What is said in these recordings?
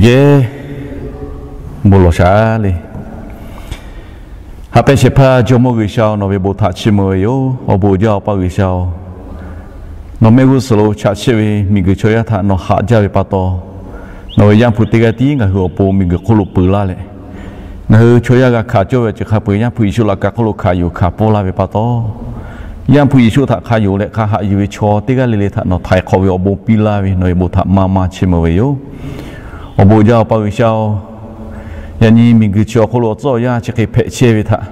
Kehˉ, bon lawˬ shaˍ le. Haꞈ pehnˇ shehˍ hpaˇ Jawˇmawˇ G'uiˬsha-oˬ, nawˬ ve bon htaꞈ chiˇ mvuh ve yoˬ. Awˬ bon uiˍ jaˇ Awˬ pa G'uiˬsha-oˬ, nawˬ mehˆ g'uˇ suhˍ lo chaꞈ chiˆ ve miˬguiˬ chaw yaˇ htaꞈ nawˬ haꞈ jaˇ ve pa taw, nawˬ ve Yaˇ hpu teˇ g'aˇ tiˉ ngaˬ hui awˬ pon miˬguiˬ hk'oˆ lo peuˬ laˇ leh, ngaˬ hui chaw yaˇ g'a hkanˍ cawˇ ve awˬ ceuˬ hk'a peu-eˬ Yaˇ hpu Yeˍsuˆ laꞈ ka hk'oˆ lo hkanˍ yuˬ hkanˍ pfuhˇ laˇ ve pa taw, Yaˇ hpu Yeˍsuˆ htaꞈ hk'a yonˍ leh hk'a haꞈ yuˬ ve chaw teˇ g'aˇ le le htaꞈ nawˬ htaiˍ hk'awꞈ ve awˬ bon piˇ laˇ ve nawˬ ve bon htaꞈ maˇ maˇ chiˇ mvuh ve yoˬ. Awˬ bon uiˍ jaˇ Awˬ pa G'uiˬsha-oˬ, yaꞈ nyi miˬguiˬ chi awˬ hk'aw lo awˬ tcuhˉ awˬ yanˇ chi hk'e hpehꞈ chehˇ ve htaꞈ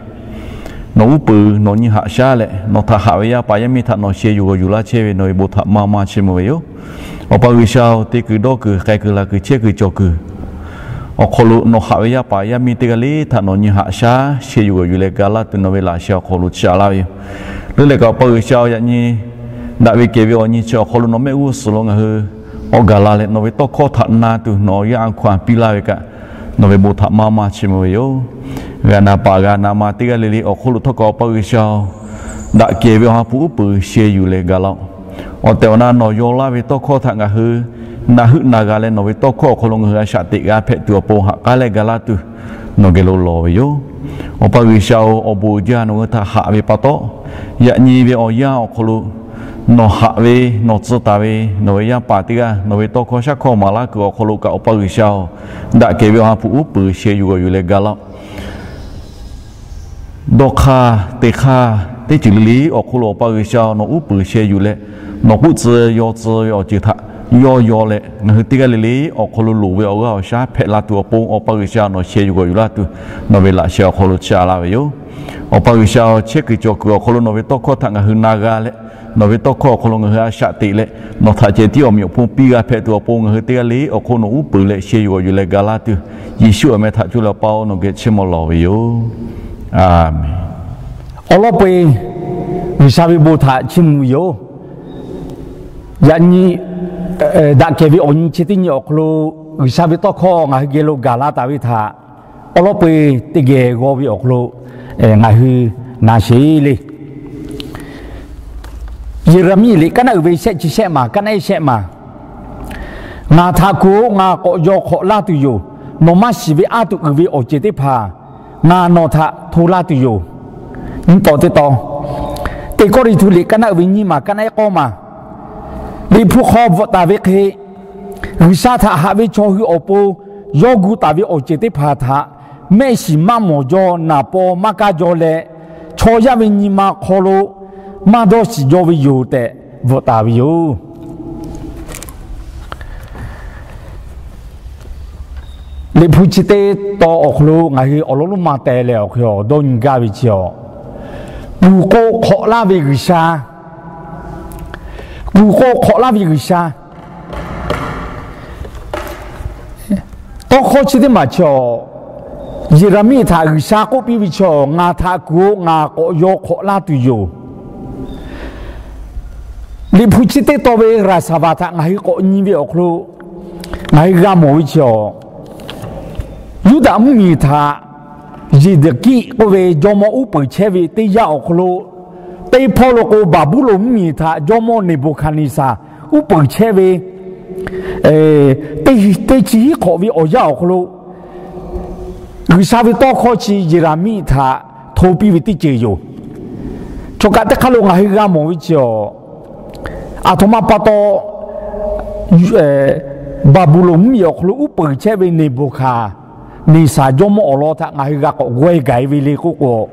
nawˬ uˉ peunˍ nawˬ nyi haꞈ shaˉ leh, nawˬ htaꞈ haꞈ ve yaˇ paˍ yaˇ miˇ htaꞈ nawˬ sheh yuˬ g'awˬ yuˬ laˇ chehˇ ve nawˬ ve bon htaꞈ maˇ maˇ chiˇ mvuh ve yoˬ. Awˬ pa G'uiˬsha-oˬ, te kuiˬ dawˇ kuiˬ k'ai kuiˬ laˬ kuiˬ chehˇ kuiˬ cawˬ kuiˬ awˬ hk'aw lo nawˬ haꞈ ve yaˇ paˍ yaˇ miˇ teˇ g'aˇ le htaꞈ nawˬ nyi haꞈ shaˉ sheh yuˬ g'awˬ yuˬ leh ga laˇ tuˬ nawˬ ve laꞈ sheh awˬ hk'aw lo chiˇ aꞈ laˇ ve yoˬ. Leuˉ leh kaꞈ Awˬ pa G'uiˬsha-oˬ, yaꞈ nyi daꞈ ve kehˬ ve awˬ nyi chi awˬ hk'aw lo nawˬ mehˆ g'uˇ suhˍ lo ngaˬ hui awˬ gaˬ la leh nawˬ ve tawˇ hkawˇ htaꞈ na tuˬ nawˬ awˬ yanˇ a hkaw-anˬ piˇ laˇ ve kaꞈ, nawˬ ve bon htaꞈ maˇ maˇ chiˇ mvuh ve yoˬ. G'a na paˍ g'a na ma teˇ g'aˇ le le awˬ hk'oˆ lo htawˇ kaꞈ Awˬ pa G'uiˬsha-oˬ, daꞈ kehˬ ve awˬ ha hpu uˉ peunˍ sheh yuˬ leh ga laˇ-oˆ. Awˬ tehˬ awˬ na nawˬ yaw laˇ ve tawˇ hkawˇ htaꞈ ngaˬ hui na heuˆ na g'a leh nawˬ ve tawˇ hkawˇ awˬ hk'aw lo ngaˬ hui a shaꞈ teꞈ g'a hpehꞈ tuˬ awˬ pon haꞈ k'aˉ leh ga laˇ tuˬ nawˬ geh lo lawˬ ve yoˬ. Awˬ pa G'uiˬsha-oˬ, awˬ bon uiˍ jaˇ nawˬ hui htaꞈ haꞈ ve pa taw, yaꞈ nyi ve awˬ yanˇ awˬ hk'aw lo nawˬ haꞈ ve nawˬ tcuh taˍ ve nawˬ ve yaˇ paˍ teˇ g'aˇ nawˬ ve tawˇ hkawˇ shaˉ hkawˇ maˍ laˇ kuiˬ awˬ hk'aw lo kaꞈ Awˬ pa G'uiˬsha-oˬ, daꞈ kehˬ ve awˬ ha hpu uˉ peunˍ sheh yuˬ g'awˬ yuˬ leh ga laˇ-oˆ. Dawˇ hk'aˇ te hk'aˇ teˇ ceuˬ le le awˬ hk'aw lo Awˬ pa G'uiˬsha nawˬ uˉ peunˍ sheh yuˬ leh, nawˬ k'oˆ tcuh yaw tcuh ve awˬ ceuˬ htaꞈ yawˇ yaw leh ngaˬ hui teˇ g'aˇ le le awˬ hk'aw lo loˍ ve awˬ g'aˇ awˬ shaˉ hpehꞈ la tuˬ awˬ pon Awˬ pa G'uiˬsha nawˬ sheh yuˬ g'awˬ yuˬ laˇ tuˬ nawˬ ve laꞈ sheh awˬ hk'aw lo chiˇ aꞈ laˇ ve yoˬ. Awˬ pa G'uiˬsha-oˬ, chehˇ kuiˬ cawˬ kuiˬ awˬ hk'aw lo nawˬ ve tawˇ hkawˇ htaꞈ ngaˬ hui na g'a leh, nawˬ ve tawˇ hkawˇ awˬ hk'aw lo ngaˬ hui a shaꞈ teꞈ leh, nawˬ htaꞈ ceh tiˉ awˬ meꞈ awˬ hponˇ piˇ g'a hpehꞈ tuˬ awˬ pon ngaˬ hui teˇ g'aˇ le awˬ hk'oˆ nawˬ uˉ peunˍ leh sheh yuˬ g'awˬ yuˬ leh ga laˇ tuˬ, Yeˍsuˆ awˬ meh htaꞈ cuˇ leh Awˬ pa-oˬ, nawˬ geh chiˇ mvuh lawˬ ve yoˬ. Aˍmenˍ. Awˬ lawn peu-eˬ G'uiˬsha ve bon htaꞈ chiˇ mvuh ve yoˬ. Yaꞈ nyi daꞈ kehˬ ve awˬ nyi chi teˇ nyi awˬ hk'aw lo G'uiˬsha ve tawˇ hkawˇ ngaˬ hui geh lo gaˬ la taˍ ve htaꞈ awˬ lawn peu-eˬ teˇ geh g'aw ve awˬ hk'aw lo ngaˬ hui na sheˍ le. Yeˍraˍmiˆ liꞈ kaˉ naˆ uiˍ ve shehˆ chi shehˆ maˬ, kaˉ naˆ ehˉ shehˆ maˬ. Ngaˬ htaꞈ kuˬ-oˬ, ngaˬ k'awꞈ yaw hk'awꞈ laˇ tuˬ yoˬ. Nawˬ maˇ shiˍ ve aˉ tuˬ uiˍ ve awˬ ceuˬ teˇ hpaˍ ngaˬ nawˬ htaꞈ hto laˇ tuˬ yoˬ. Nyi tawˍ teˇ taw, Teˇ Kawˇrenˍhtuˆ liꞈ kaˉ naˆ uiˍ ve nyiˇ maˬ, kaˉ naˆ ehˉ k'awˇ maˬ. Liꞈ hpu hk'aw bvuhꞈ taˍ ve hk'e, G'uiˬsha htaꞈ haꞈ ve chaw hui awˬ pon yawˇ gu taˍ ve awˬ ceuˬ teˇ hpaˍ htaꞈ mehˆ shiˍ maˇ mawˬ jaw, naˍ paw maˇ kaˇ jaw leh, chaw yaˇ ve nyi ma hk'aw lo maˇ dawˇ shiˍ jaw ve yoˬ tehꞈ bvuhꞈ taˍ ve yoˬ. Liꞈ hpu chi teˇ taw awˬ hk'aw lo ngaˬ hui awˬ lawn lonˉ ma teh leh awˬ hk'e awˬ dawˇ nyi gaˇ ve chi awˬ, kuˬ k'o hk'awꞈ laˇ ve G'uiˬsha, kuˬ k'o hk'awꞈ laˇ ve G'uiˬsha. Tawˇ hkawˇ chi teˇ maˬ chi awˬ, Yeˍraˍmiˆ htaꞈ G'uiˬsha k'oˆ piˇ ve chi awˬ, ngaˬ htaꞈ kuˬ-oˬ, ngaˬ k'awꞈ yaw hk'awꞈ laˇ tuˬ yoˬ. Liꞈ hpu chi teˇ taw ve raˍsaˍvaˍ htaꞈ ngaˬ hui k'awꞈ nyi ve awˬ hk'aw lo ngaˬ hui g'a mawˬ ve chi awˬ, Yuˇdaꞈ mvuhˇmiˬ htaꞈ Yeˍdaˍkiˆ k'oˆ ve jawˇmawˇ uˉ peunˍ chehˇ ve teˇ yanˇ awˬ hk'aw lo, teˇ hpawˇ lo k'o Baˍbuˍlonˍ mvuhˇmiˬ htaꞈ jawˇmawˇ Neˍbuˍhkaˍneˍsaˍ uˉ peunˍ chehˇ ve teˇ chi hiˉ hk'awꞈ ve awˬ yanˇ awˬ hk'aw lo, G'uiˬsha ve tawˇ hkawˇ chi Yeˍraˍmiˆ htaꞈ hto piˇ ve teˇ ceuˬ yoˬ. Chaw kaꞈ teˇ hk'aˇ lo ngaˬ hui g'a mawˬ ve chi awˬ, aˬ htoꞈ ma pa taw Baˍbuˍlonˍ mvuhˇmiˬ awˬ hk'aw lo uˉ peunˍ chehˇ ve Neˍbuˍhkaˍneˍsaˍ jawˇmawˇ awˬ lawn htaꞈ ngaˬ hui g'a k'awꞈ g'awehˇ gaˬ-e ve le k'oˆ k'o,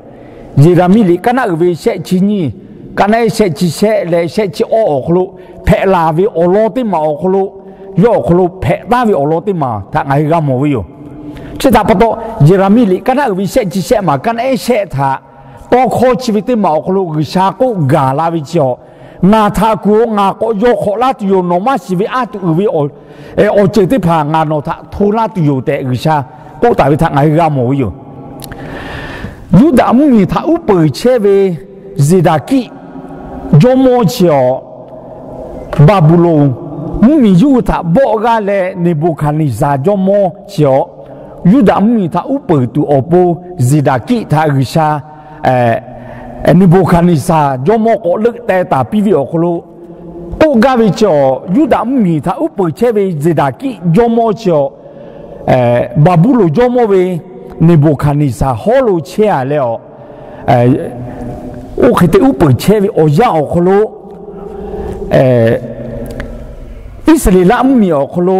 Yeˍraˍmiˆ liꞈ kaˉ naˆ uiˍ ve shehˆ chi nyiˇ, kaˉ naˆ ehˉ shehˆ chi shehˆ leh shehˆ chi awˇ awˬ hk'aw lo hpehꞈ laˬ ve awˬ lawn teˇ maˬ awˬ hk'aw lo, yawˇ awˬ hk'aw lo hpehꞈ taˍ ve awˬ lawn teˇ maˬ htaꞈ ngaˬ hui g'a mawˬ ve yoˬ. Chi htaꞈ pa taw, Yeˍraˍmiˆ liꞈ kaˉ naˆ uiˍ ve shehˆ chi shehˆ maˬ kaˉ naˆ ehˉ shehˆ htaꞈ tawˇ hkawˇ chi ve teˇ maˬ awˬ hk'aw lo G'uiˬsha k'oˆ gaˬ la ve chi awˬ, ngaˬ htaꞈ kuˬ-oˬ, ngaˬ k'awꞈ yaw hk'awꞈ laˇ tuˬ yoˬ. Nawˬ maˇ shiˍ ve aˉ tuˬ uiˍ ve awˬ ceuˬ teˇ hpaˍ ngaˬ nawˬ htaꞈ hto laˇ tuˬ yoˬ tehꞈ G'uiˬsha k'oˆ taˍ ve htaꞈ ngaˬ hui g'a mawˬ ve yoˬ. Yuˇdaꞈ mvuhˇmiˬ htaꞈ uˉ peunˍ chehˇ ve Yeˍdaˍkiˆ jawˇmawˇ chi awˬ, Baˍbuˍlonˍ mvuhˇmiˬ yawˇ hui htaꞈ bawˆ g'aˇ leh Neˍbuˍhkaˍneˍsaˍ jawˇmawˇ chi awˬ, Yuˇdaꞈ mvuhˇmiˬ htaꞈ uˉ peunˍ tuˬ awˬ pon Yeˍdaˍkiˆ htaꞈ G'uiˬsha, Neˍbuˍhkaˍneˍsaˍ jawˇmawˇ k'awꞈ leuˆ teh taˍ piˇ ve awˬ hk'aw lo k'oˆ gaˇ ve chi awˬ, Yuˇdaꞈ mvuhˇmiˬ htaꞈ uˉ peunˍ chehˇ ve Yeˍdaˍkiˆ jawˇmawˇ chi awˬ, Baˍbuˍlonˍ jawˇmawˇ ve Neˍbuˍhkaˍneˍsaˍ hawˉ lo chehˇ-a leh awˬ, oˇ hk'e te uˉ peunˍ chehˇ ve awˬ yanˇ awˬ hk'aw lo, Iˉsaˍreˍlaˆ mvuhˇmiˬ awˬ hk'aw lo,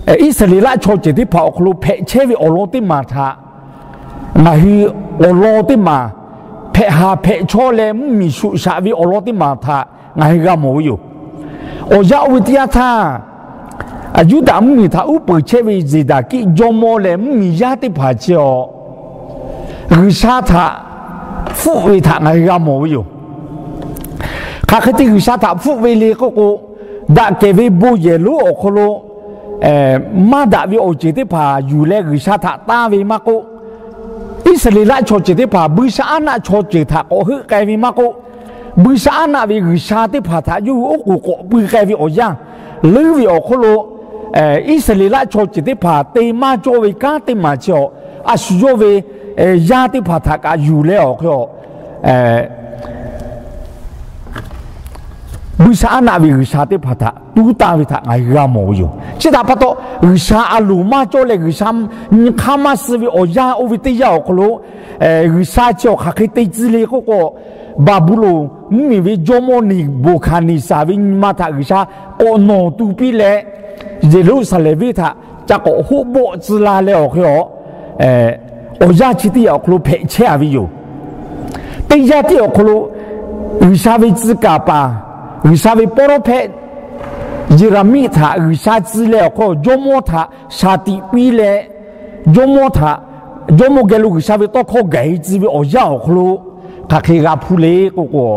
Iˉsaˍreˍlaˆ chaw ceuˬ teˇ hpaˍ awˬ hk'aw lo hpehꞈ chehˇ ve awˬ lawn teˇ maˬ htaꞈ ngaˬ hui awˬ lawn teˇ maˬ hpehꞈ haˍ hpehꞈ chawˇ leh mvuhˇmiˬ shoꞈ shaꞈ ve awˬ lawn teˇ maˬ htaꞈ ngaˬ hui g'a mawˬ ve yoˬ. Awˬ yanˇ oˇ ve teˇ yanˇ htaˇ, Yuˇdaꞈ mvuhˇmiˬ htaꞈ uˉ peunˍ chehˇ ve Zeˍdaˍkiˆ jawˇmawˇ leh mvuhˇmiˬ yaˇ teˇ hpaˍ chi awˬ, G'uiˬsha htaꞈ hpfuhˆ ve htaꞈ ngaˬ hui g'a mawˬ ve yoˬ. Hk'aˬ hk'e te G'uiˬsha htaꞈ hpfuhˆ ve le k'oˆ k'o, daꞈ kehˬ ve bon yehˬ lonˉ awˬ hk'aw lo maˇ daꞈ ve awˬ ceuˬ teˇ hpaˍ yuˬ leh G'uiˬsha htaꞈ tanˇ ve maˇ k'oˆ, Iˉsaˍreˍlaˆ chaw ceuˬ teˇ hpaˍ buiˇshaˆaˉnaˆ chaw ceuˬ htaꞈ k'awꞈ heuˆ k'ai ve maˇ k'oˆ, buiˇshaˆaˉnaˆ ve g'uiˬsha teˇ hpaˍ htaꞈ yawˇ hui oˉ k'oˍ k'awꞈ pui k'ai ve awˬ yanˇ, leuˉ ve awˬ hk'aw lo Iˉsaˍreˍlaˆ chaw ceuˬ teˇ hpaˍ te maˇ cawˇ ve kanˉ teˇ maˬ chi awˬ, a shu yawˇ ve yaˇ teˇ hpaˍ htaꞈ kaꞈ yuˬ leh awˬ hk'e a buiˇshaˆaˉnaˆ ve g'uiˬsha teˇ hpaˍ htaꞈ tuˉ tanˇ ve htaꞈ ngaˬ hui g'a mawˬ ve yoˬ. Chi htaꞈ pa taw, G'uiˬsha a loˍ maˇ cawˇ leh G'uiˬsha nyi hk'aˇ maˇ suh ve awˬ yanˇ oˇ ve teˇ yanˇ awˬ hk'aw lo, G'uiˬsha chi awˬ hk'aˬ hk'e te tcuh le k'oˆ k'o, Baˍbuˍlonˍ mvuhˇmiˬ ve jawˇmawˇ Neˍbuˍhkaˍneˍsaˍ ve nyi ma htaꞈ G'uiˬsha k'awꞈ nawˬ tu piˇ leh, Yeˍruˆsaˍlehnˍ venˇ htaꞈ ca k'awꞈ hoˆ bawˆ tcuh la leh awˬ hk'e a awˬ yanˇ chi teˇ yanˇ awˬ hk'aw lo hpehꞈ chehˇ-a ve yoˬ. Teˇ yanˇ tiˉ awˬ hk'aw lo G'uiˬsha ve tcuh kaˍ paˍ, G'uiˬsha ve pawˇ rawˇ hpehˆ Yeˍraˍmiˆ htaꞈ G'uiˬsha tcuh leh awˬ hk'e jawˇmawˇ htaꞈ shaˍ tiꞈ piˇ leh, jawˇmawˇ htaꞈ, jawˇmawˇ geh lo G'uiˬsha ve tawˇ hkawˇ gaˬ-e tcuh ve awˬ yanˇ awˬ hk'aw lo hk'aˬ hk'e g'a hpuˇ le k'oˆ k'o,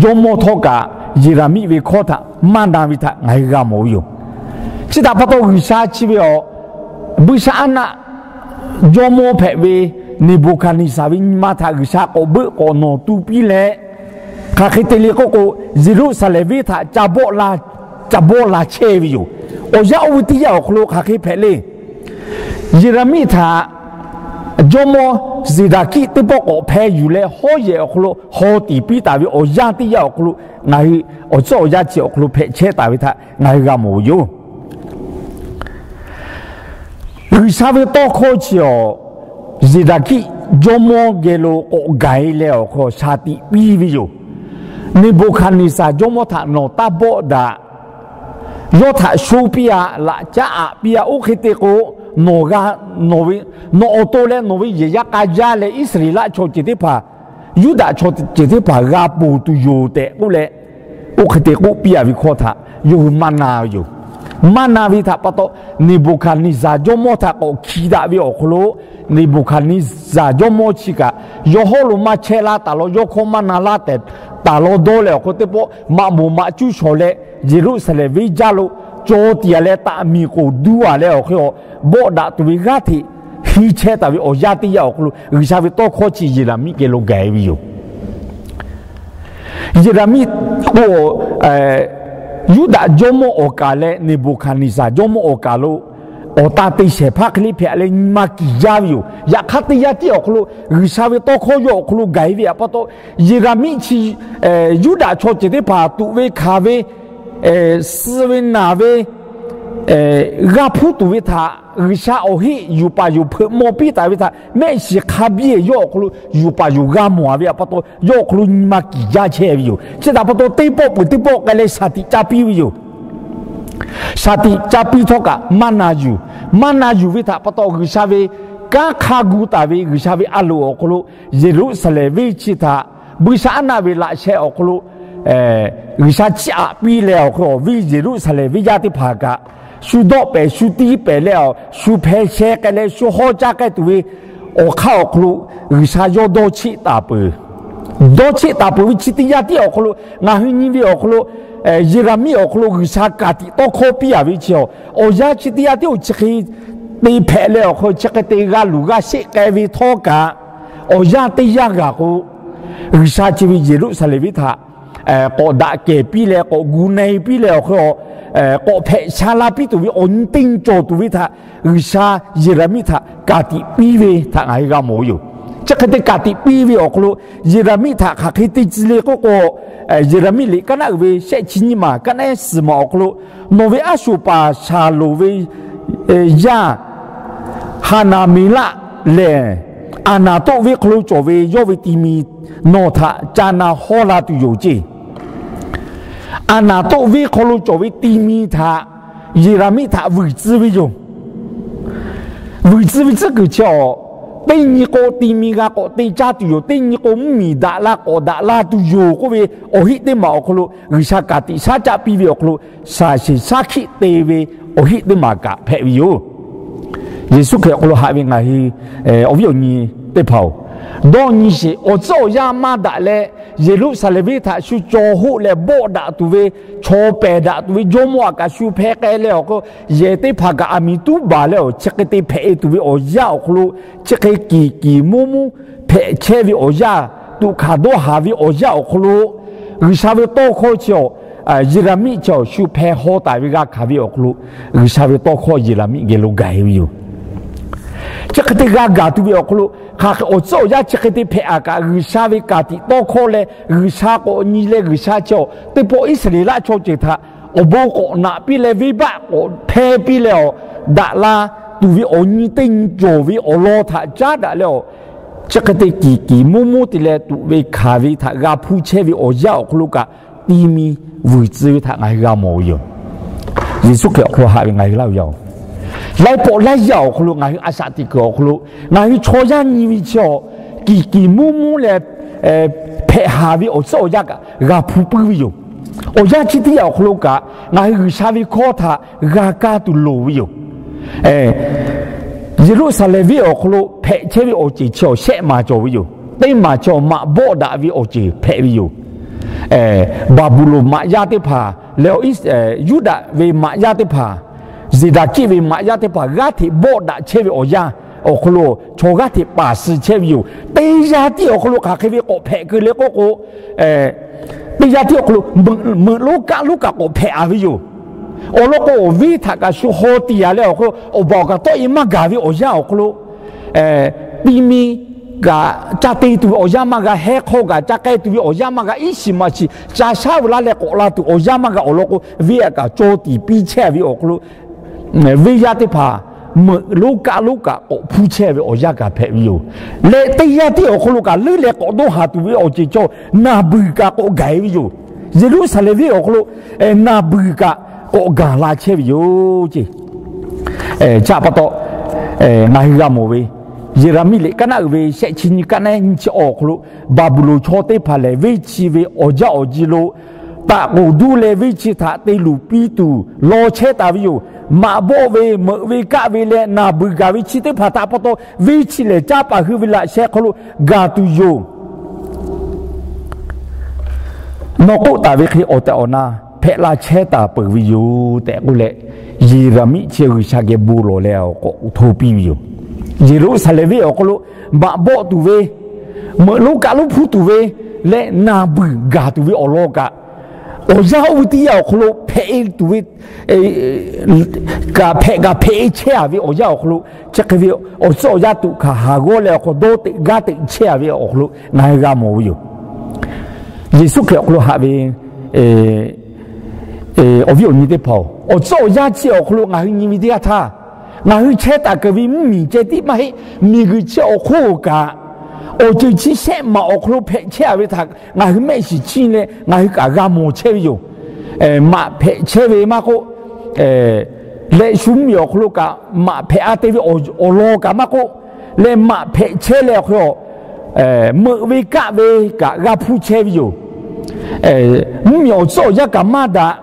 jawˇmawˇ htawˇ kaꞈ Yeˍraˍmiˆ ve hkawˇ htaꞈ maˇ na ve htaꞈ ngaˬ hui g'a mawˬ ve yoˬ. Chi htaꞈ pa taw, G'uiˬsha chi ve awˬ, buiˇshaˆaˉnaˆ jawˇmawˇ hpehꞈ ve Neˍbuˍhkaˍneˍsaˍ ve nyi ma htaꞈ G'uiˬsha k'awꞈ beuˆ k'awꞈ nawˬ tu piˇ leh, hk'aˬ hk'e te le k'oˆ k'o, Yeˍruˆsaˍlehnˍ venˇ htaꞈ ca bawˆ la, ca bawˆ la chehˇ ve yoˬ. Awˬ yanˇ oˇ ve teˇ yanˇ awˬ hk'aw lo hk'aˬ hk'e hpehꞈ le. Yeˍraˍmiˆ htaꞈ jawˇmawˇ Zeˍdaˍkiˆ teˇ pawˆ k'awꞈ hpeh yuˬ leh, hawˉ yehˬ awˬ hk'aw lo haw tiˍ piˇ taˍ ve awˬ yanˇ teˇ yanˇ awˬ hk'aw lo, ngaˬ hui awˬ tcuhˉ awˬ yanˇ chi awˬ hk'aw lo hpehꞈ chehˇ taˍ ve htaꞈ ngaˬ hui g'a mawˬ ve yoˬ. G'uiˬsha ve tawˇ hkawˇ chi awˬ, Zeˍdaˍkiˆ jawˇmawˇ geh lo k'awꞈ gaˬ-e leh awˬ hk'e shaˍ tiꞈ piˇ ve yoˬ. Neˍbuˍhkaˍneˍsaˍ jawˇmawˇ htaꞈ nawˬ taˇ bawˆ daꞈ. Yawˇ htaꞈ sho piˇ-a, laꞈ caˉ aꞈ piˇ-a. Oˇ hk'e te k'o, nawˬ g'a, nawˬ ve, nawˬ awˬ to leh nawˬ ve yehˬ yaˇ k'a yaˇ leh Iˉsaˍreˍlaˆ chaw ceuˬ teˇ hpaˍ, Yuˇdaꞈ chaw ceuˬ teˇ hpaˍ g'a ponˬ tuˬ yoˬ tehꞈ k'oˆ leh, oˇ hk'e te k'oˆ piˇ-a ve hkawˇ htaꞈ yawˇ hui maˇ na ve yoˬ. Maˇ na ve htaꞈ pa taw, Neˍbuˍhkaˍneˍsaˍ jawˇmawˇ htaꞈ k'awꞈ hki daꞈ ve awˬ hk'aw lo, Neˍbuˍhkaˍneˍsaˍ jawˇmawˇ chi kaꞈ yawˇ hawˉ lo maˇ chehˇ laˇ taˍ law, yawˇ hkawˇ maˇ na laˇ tehꞈ taˍ law dawˇ leh awˬ hk'aw teˇ pawˆ maꞈ moˍ maꞈ cuˇ shawˍ leh, Yeˍruˆsaˍlehnˍ venˇ jaˇ lo caw tiꞈ-a leh taꞈ miˍ k'oˍ duˇ-a leh awˬ hk'e a, bawˆ daꞈ tuˬ ve g'aˇ hteꞈ henˇ chehˇ taˍ ve awˬ yanˇ teˇ yanˇ awˬ hk'aw lo G'uiˬsha ve tawˇ hkawˇ chi Yeˍraˍmiˆ geh lo gaˬ-e ve yoˬ. Yeˍraˍmiˆ k'o, Yuˇdaꞈ jawˇmawˇ awˬ kaˍ leh Neˍbuˍhkaˍneˍsaˍ jawˇmawˇ awˬ kaˍ lo awˬ tan te shehˍ hpaˇ hk'e le hpehꞈ leh nyi ma kiˬ jaˇ ve yoˬ. Yaꞈ hk'aˇ, teˇ yanˇ tiˉ awˬ hk'aw lo G'uiˬsha ve tawˇ hkawˇ yawˇ awˬ hk'aw lo gaˬ-e ve htaꞈ pa taw, Yeˍraˍmiˆ chi Yuˇdaꞈ chaw ceuˬ teˇ hpaˍ tuꞈ ve hkanˍ ve, suh ve naˬ ve, g'a hpuˇ tuˬ ve htaꞈ G'uiˬsha awˬ heˆ yuˬ paˍ yuˬ hpeuꞈ maw piˇ taˍ ve htaꞈ mehˆ shiˍ hk'a biˇ yawˇ awˬ hk'aw lo yuˬ paˍ yuˬ g'a mawˬ-a ve htaꞈ pa taw, yawˇ awˬ hk'aw lo nyi ma kiˬ jaˇ chehˇ ve yoˬ. Chi htaꞈ pa taw, teˇ pawˆ peuˬ teˇ pawˆ k'ai leh shaˍ tiꞈ caˇ piˇ ve yoˬ. Shaˍ tiꞈ caˇ piˇ htawˇ kaꞈ maˇ na yuˬ. Maˇ na yuˬ ve htaꞈ pa taw, G'uiˬsha ve kanˉ hk'a gu taˍ ve G'uiˬsha ve a loˍ awˬ hk'aw lo Yeˍruˆsaˍlehnˍ venˇ chi htaꞈ buiˇshaˆaˉnaˆ ve laꞈ sheh awˬ hk'aw lo G'uiˬsha chiˇ aꞈ piˇ leh awˬ hk'aw lo, awˬ viˉ Yeˍruˆsaˍlehnˍ venˇ yaˇ teˇ hpaˍ kaꞈ shu dawˆ pehˍ, shu tiˇ pehˍ leh, shu hpeh sheh k'ai leh, shu hawˉ caˇ k'ai tuˬ ve awˬ hk'aˇ awˬ hk'aw lo G'uiˬsha yawˇ dawˇ cheˆ taˍ peuˬ. Dawˇ cheˆ taˍ peuˬ ve chi teˇ yanˇ tiˉ awˬ hk'aw lo ngaˬ hui nyi ve awˬ hk'aw lo, Yeˍraˍmiˆ awˬ hk'aw lo G'uiˬsha ka tiꞈ tawˇ hkawˇ piˇ-a ve chi awˬ, awˬ yanˇ chi teˇ yanˇ tiˉ awˬ chi hk'e te hpehꞈ leh awˬ hk'aw lo chi hk'e te g'a luˬ g'a sheˆ k'ai ve htawˇ kaꞈ, awˬ yanˇ teˇ yanˇ g'a k'o, G'uiˬsha chi ve Yeˍruˆsaˍlehnˍ venˇ htaꞈ k'awꞈ daꞈ kehˬ piˇ leh k'awꞈ gu na-e piˇ leh awˬ hk'aw lo, k'awꞈ hpehꞈ sha la piˇ tuˬ ve awˬ nyi teˇ nyi cawˬ tuˬ ve htaꞈ G'uiˬsha Yeˍraˍmiˆ htaꞈ ka tiꞈ piˇ ve htaꞈ ngaˬ hui g'a mawˬ ve yoˬ. Chi hk'e te ka tiꞈ piˇ ve awˬ hk'aw lo, Yeˍraˍmiˆ htaꞈ hk'aˬ hk'e te tcuh le k'oˆ k'o, Yeˍraˍmiˆ liꞈ kaˉ naˆ uiˍ ve shehˆ chi nyiˇ maˬ kaˉ naˆ ehˉ suhˍ maˬ awˬ hk'aw lo, nawˬ ve aˉ sho paˍ Shaˍlonˍ ve yaˇ Haˍnaˍmeˍlaˆ lehˬ, Aˍnaˍtoˆ venˇ hk'aw lo cawˬ ve yawˇ ve ti mi nawˬ htaꞈ ca na hawˇ la tuˬ yoˬ ceˇ. Aˍnaˍtoˆ venˇ hk'aw lo cawˬ ve ti mi htaꞈ Yeˍraˍmiˆ htaꞈ vuiˬ tcuh ve yoˬ. Vuiˬ tcuh ve tcuhˉ kuiˬ chi awˬ, teˇ nyi k'o ti mi g'a k'awꞈ te caˇ tuˬ yoˬ. Teˇ nyi k'o mvuhˇmiˬ daꞈ la k'awꞈ daꞈ la tuˬ yoˬ k'oˆ ve awˬ heˆ teˇ maˬ awˬ hk'aw lo, G'uiˬsha ka tiꞈ shaˉ caˆ piˇ ve awˬ hk'aw lo, shaˍ sheˍ shaˉ hkiˆ te ve awˬ heˆ teˇ maˬ kaꞈ hpehꞈ ve yoˬ. Yeˍsuˆ Hkriꞈ awˬ hk'aw lo haꞈ ve ngaˬ hui awˬ viˉ awˬ nyi teˇ hpaˍ-oˬ, dawˇ nyi sheˍ. Awˬ tcuhˉ awˬ yanˇ maˇ daꞈ leh, Yeˍruˆsaˍlehnˍ venˇ htaꞈ shu caw hoˆ leh bawˆ daꞈ tuˬ ve, chaw pehˬ daꞈ tuˬ ve jawˇmawˇ aꞈ kaꞈ shu hpeh k'ai leh awˬ hk'aw lo, yehˬ teˇ hpaˍ kaꞈ aˬ miˍ tuˉ baˬ leh awˬ chi hk'e te hpehꞈ e tuˬ ve awˬ yanˇ awˬ hk'aw lo, chi hk'e kiˬ kiˬ muˇ muˇ hpehꞈ chehˇ ve awˬ yanˇ, tuꞈ hkanˍ dawˇ haˍ ve awˬ yanˇ awˬ hk'aw lo, G'uiˬsha ve tawˇ hkawˇ chi awˬ, Yeˍraˍmiˆ chi awˬ shu hpeh haw taˍ ve g'a hkanˍ ve awˬ hk'aw lo, G'uiˬsha ve tawˇ hkawˇ Yeˍraˍmiˆ geh lo gaˬ e ve yoˬ. Chi hk'e te g'a gaˬ tuˬ ve awˬ hk'aw lo, hk'aˬ hk'e awˬ tcuhˉ awˬ yanˇ chi hk'e te hpehꞈ aꞈ kaꞈ, G'uiˬsha ve ka tiꞈ tawˇ hkawˇ leh G'uiˬsha k'awꞈ nyi leh G'uiˬsha chi awˬ teˇ pawˆ Iˉsaˍreˍlaˆ chaw ceuˬ htaꞈ awˬ bon k'awꞈ naꞈ piˇ leh, venˇbaˆ k'awꞈ hpehˇ piˇ leh awˬ, daꞈ la tuˬ ve awˬ nyi teˇ nyi cawˬ ve awˬ lawn htaꞈ caˉ daꞈ leh awˬ, chi hk'e te kiˬ kiˬ muˇ muˇ te leh tuꞈ ve hkanˍ ve htaꞈ g'a hpuˇ chehˇ ve awˬ yanˇ awˬ hk'aw lo kaꞈ, ti mi vuiˬ tcuh ve htaꞈ ngaˬ hui g'a mawˬ ve yoˬ. Yeˍsuˆ Hkriꞈ awˬ hk'aw lo haꞈ ve ngaˬ hui laˇ ve yaˇ-oˬ, laiˉ pawˆ laiˉ yaˇ awˬ hk'aw lo ngaˬ hui a shaꞈ teꞈ kuiˬ awˬ hk'aw lo, ngaˬ hui chaw yaˇ nyi ve chi awˬ, kiˬ kiˬ muˇ muˇ leh hpehꞈ haˍ ve awˬ tcuhˉ awˬ yanˇ kaꞈ g'a hpuˇ puiˉ ve yoˬ. Awˬ yanˇ chi teˇ yanˇ awˬ hk'aw lo kaꞈ, ngaˬ hui G'uiˬsha ve hkawˇ htaꞈ g'a kaˇ tuˬ loˍ ve yoˬ. Yeˍruˆsaˍlehnˍ venˇ awˬ hk'aw lo hpehꞈ chehˇ ve awˬ ceuˬ chi awˬ shehˆ maˬ cawˬ ve yoˬ. Teˇ maˬ chi awˬ maꞈ bawˆ daꞈ ve awˬ ceuˬ hpehꞈ ve yoˬ. Baˍbuˍlonˍ maꞈ yaˇ teˇ hpaˍ leh, Yuˇdaꞈ ve maꞈ yaˇ teˇ hpaˍ, Zeˍdaˍkiˆ ve maꞈ yaˇ teˇ hpaˍ g'aˇ hteꞈ bawˆ daꞈ chehˇ ve awˬ yanˇ awˬ hk'aw lo, chaw g'aˇ hteꞈ paˍ suh chehˇ ve yoˬ. Teˇ yanˇ tiˉ awˬ hk'aw lo hk'aˬ hk'e ve k'awꞈ hpehꞈ keu le k'oˆ k'o, teˇ yanˇ tiˉ awˬ hk'aw lo meuꞈ lonˉ kaˆ lonˉ kaꞈ k'awꞈ hpehꞈ a ve yoˬ. Awˬ lawn k'o, awˬ venˇ htaꞈ kaꞈ shu haw tiꞈ a leh awˬ hk'aw lo, awˬ baˬ awˬ kaꞈ tawˆ e maˇ gaˬ ve awˬ yanˇ awˬ hk'aw lo, ti mi kaꞈ ca te tuˬ ve awˬ yanˇ maˇ g'a, heh hk'aw kaꞈ ca k'ai tuˬ ve awˬ yanˇ maˇ g'a, iˉ shiˍ maꞈ shiˍ ca shaˉ ve laˇ leh k'awꞈ la tuˬ awˬ yanˇ maˇ g'a. Awˬ lawn k'o, venˇ aꞈ kaꞈ caw tiꞈ piˇ chehˇ ve awˬ hk'aw lo, venˇ yaˇ teˇ hpaˍ meuꞈ lonˉ kaˆ lonˉ kaꞈ k'awꞈ hpuˇ chehˇ ve awˬ yanˇ kaꞈ hpehꞈ ve yoˬ. Leh teˇ yanˇ tiˉ awˬ hk'aw lo kaꞈ leuˉ leh k'awꞈ dawˇ haˍ tuˬ ve awˬ ceuˬ chaw naˬ beuˬ kaꞈ k'awꞈ gaˬ e ve yoˬ. Yeˍruˆsaˍlehnˍ venˇ awˬ hk'aw lo naˬ beuˬ kaꞈ k'awꞈ gaˬ la chehˇ ve yoˬ ceˇ. Chi pa taw, ngaˬ hui g'a mawˬ ve, Yeˍraˍmiˆ liꞈ kaˉ naˆ uiˍ ve shehˆ chi nyi kaˉ naˆ nyi chi awˬ hk'aw lo, Baˍbuˍlonˍ chaw teˇ hpaˍ lehˬ, venˇ chi ve awˬ jaˇ awˬ ji lo taꞈ k'oˍ duˇ leh venˇ chi htaꞈ te luˬ piˇ tuˬ law chehˇ taˍ ve yoˬ. Maꞈ bawˆ ve, meuꞈ ve kaˆ ve leh naˬ beuˬ gaˬ ve chi teˇ hpaˍ htaꞈ pa taw, venˇ chi lehˬ caˇ paˍ hui ve laꞈ sheh hk'aw lo gaˬ tuˬ yoˬ. Nawˬ k'oˆ taˍ ve hk'e awˬ tehˬ awˬ na hpehꞈ la chehˇ taˍ peuˬ ve yoˬ tehꞈ k'oˆ leh, Yeˍraˍmiˆ chi G'uiˬsha geh bon lawˬ leh awˬ k'awꞈ hto piˇ ve yoˬ. Yeˍruˆsaˍlehnˍ venˇ awˬ hk'aw lo maꞈ bawˆ tuˬ ve, meuꞈ lonˉ kaˆ lonˉ hpuˇ tuˬ ve leh naˬ beuˬ gaˬ tuˬ ve awˬ lawn kaꞈ, awˬ yanˇ oˇ ve teˇ yanˇ awˬ hk'aw lo hpehꞈ e tuˬ ve kaꞈ hpehꞈ kaꞈ hpehꞈ e chehˇ a ve awˬ yanˇ awˬ hk'aw lo, chi hk'e ve awˬ tcuhˉ awˬ yanˇ tuꞈ hkanˍ haˍ g'awˇ leh awˬ hk'aw dawˇ teꞈ gaˇ teꞈ chehˇ a ve awˬ hk'aw lo ngaˬ hui g'a mawˬ ve yoˬ. Yeˍsuˆ Hkriꞈ awˬ hk'aw lo haꞈ ve awˬ viˉ awˬ nyi teˇ hpaˍ-oˬ, awˬ tcuhˉ awˬ yanˇ chi awˬ hk'aw lo ngaˬ hui nyi ve teˇ yanˇ htaˇ, ngaˬ hui chehˇ taˍ keunˍ ve mvuhˇmiˬ ceh tiˉ maˇ heˆ. Miˬguiˬ chi awˬ hk'oˆ kaꞈ, awˬ ceuˬ chi shehˆ maˬ awˬ hk'aw lo hpehꞈ chehˇ a ve htaꞈ ngaˬ hui mehˆ shiˍ chiˇ leh ngaˬ hui kaꞈ g'a mawˬ chehˇ ve yoˬ. Maꞈ hpehꞈ chehˇ ve maˇ k'oˆ, leh shu mvuhˇmiˬ awˬ hk'aw lo kaꞈ maꞈ hpehꞈ a te ve awˬ lawn kaꞈ maˇ k'oˆ, leh maꞈ hpehꞈ chehˇ leh awˬ hk'aw lo meuꞈ ve kaˆ ve kaꞈ g'a hpuˇ chehˇ ve yoˬ. Mvuhˇmiˬ awˬ tcuhˉ awˬ yanˇ kaꞈ maˇ daꞈ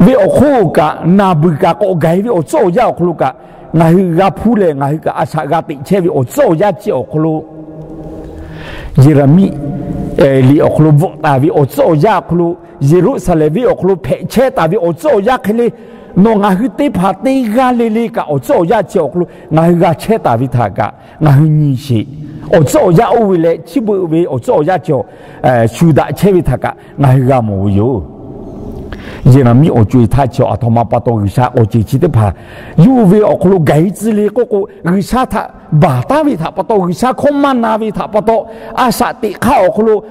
ve awˬ hk'oˆ kaꞈ, naˬ beuˬ kaꞈ k'awꞈ gaˬ e ve awˬ tcuhˉ awˬ yanˇ awˬ hk'aw lo kaꞈ, ngaˬ hui g'a hpuˇ leh ngaˬ hui kaꞈ a shaꞈ g'a teꞈ chehˇ ve awˬ tcuhˉ awˬ yanˇ chi awˬ hk'aw lo, Yeˍraˍmiˆ liꞈ awˬ hk'aw lo bvuhꞈ taˍ ve awˬ tcuhˉ awˬ yanˇ awˬ hk'aw lo, Yeˍruˆsaˍlehnˍ venˇ awˬ hk'aw lo hpehꞈ chehˇ taˍ ve awˬ tcuhˉ awˬ yanˇ hk'e le, nawˬ ngaˬ hui teˇ hpaˍ teˇ g'aˇ le le kaꞈ awˬ tcuhˉ awˬ yanˇ chi awˬ hk'aw lo ngaˬ hui g'a chehˇ taˍ ve htaꞈ kaꞈ ngaˬ hui nyi sheˍ. Awˬ tcuhˉ awˬ yanˇ oˇ ve leh chi beuꞈ ve awˬ tcuhˉ awˬ yanˇ chi awˬ shu daꞈ chehˇ ve htaꞈ kaꞈ ngaˬ hui g'a mawˬ ve yoˬ. Yeˍraˍmiˆ awˬ co-e htaˇ chi aˬ htoꞈ ma pa taw G'uiˬsha awˬ ceuˬ chi teˇ hpaˍ yawˇ ve awˬ hk'aw lo gaˬ-e tcuh le k'oˆ k'o, G'uiˬsha htaꞈ baˬ taˉ ve htaꞈ pa taw, G'uiˬsha hkawˇ maˇ na ve htaꞈ pa taw, a shaꞈ teꞈ hk'aˇ awˬ hk'aw lo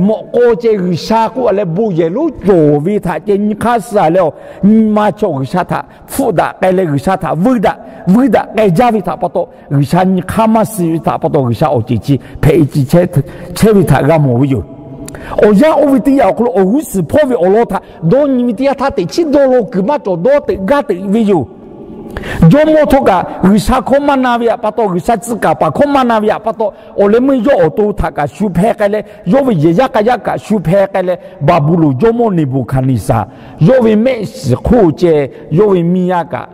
mawꞈ k'aw ceh G'uiˬsha k'oˆ a leh bon yehˬ lonˉ cawˬ ve htaꞈ ceh nyi hk'aˇ suh a leh, nyi ma chaw G'uiˬsha htaꞈ hpfuhˆ daꞈ k'ai leh, G'uiˬsha htaꞈ vuiˇ daꞈ, vuiˇ daꞈ k'ai jaˇ ve htaꞈ pa taw, G'uiˬsha nyi hk'aˇ maˇ suh ve htaꞈ pa taw, G'uiˬsha awˬ ceuˬ chi hpehꞈ-e ci chehˇ ve htaꞈ g'a mawˬ ve yoˬ. Awˬ yanˇ oˇ ve teˇ yanˇ awˬ hk'aw lo awˬ g'uˇ suhˍ hpawˇ ve awˬ lawn htaꞈ dawˇ nyi ve teˇ yanˇ htaˇ, teꞈ chiˉ dawˇ law kuiˬ maˇ cawˬ, dawˇ teꞈ gaˇ teꞈ ve yoˬ. Jawˇmawˇ htawˇ kaꞈ G'uiˬsha hkawˇ maˇ na ve htaꞈ pa taw, G'uiˬsha tcuh kaˍ paˍ hkawˇ maˇ na ve htaꞈ pa taw, awˬ leh meuˇ yawˇ awˬ to htaꞈ kaꞈ shu hpeh k'ai leh, yawˇ ve yehˬ yaˇ k'a yaˇ kaꞈ shu hpeh k'ai leh, Baˍbuˍlonˍ jawˇmawˇ Neˍbuˍhkaˍneˍsaˍ, yawˇ ve mehˆ shiˍ hk'oˆ ceh yawˇ ve miˇ yaˇ kaꞈ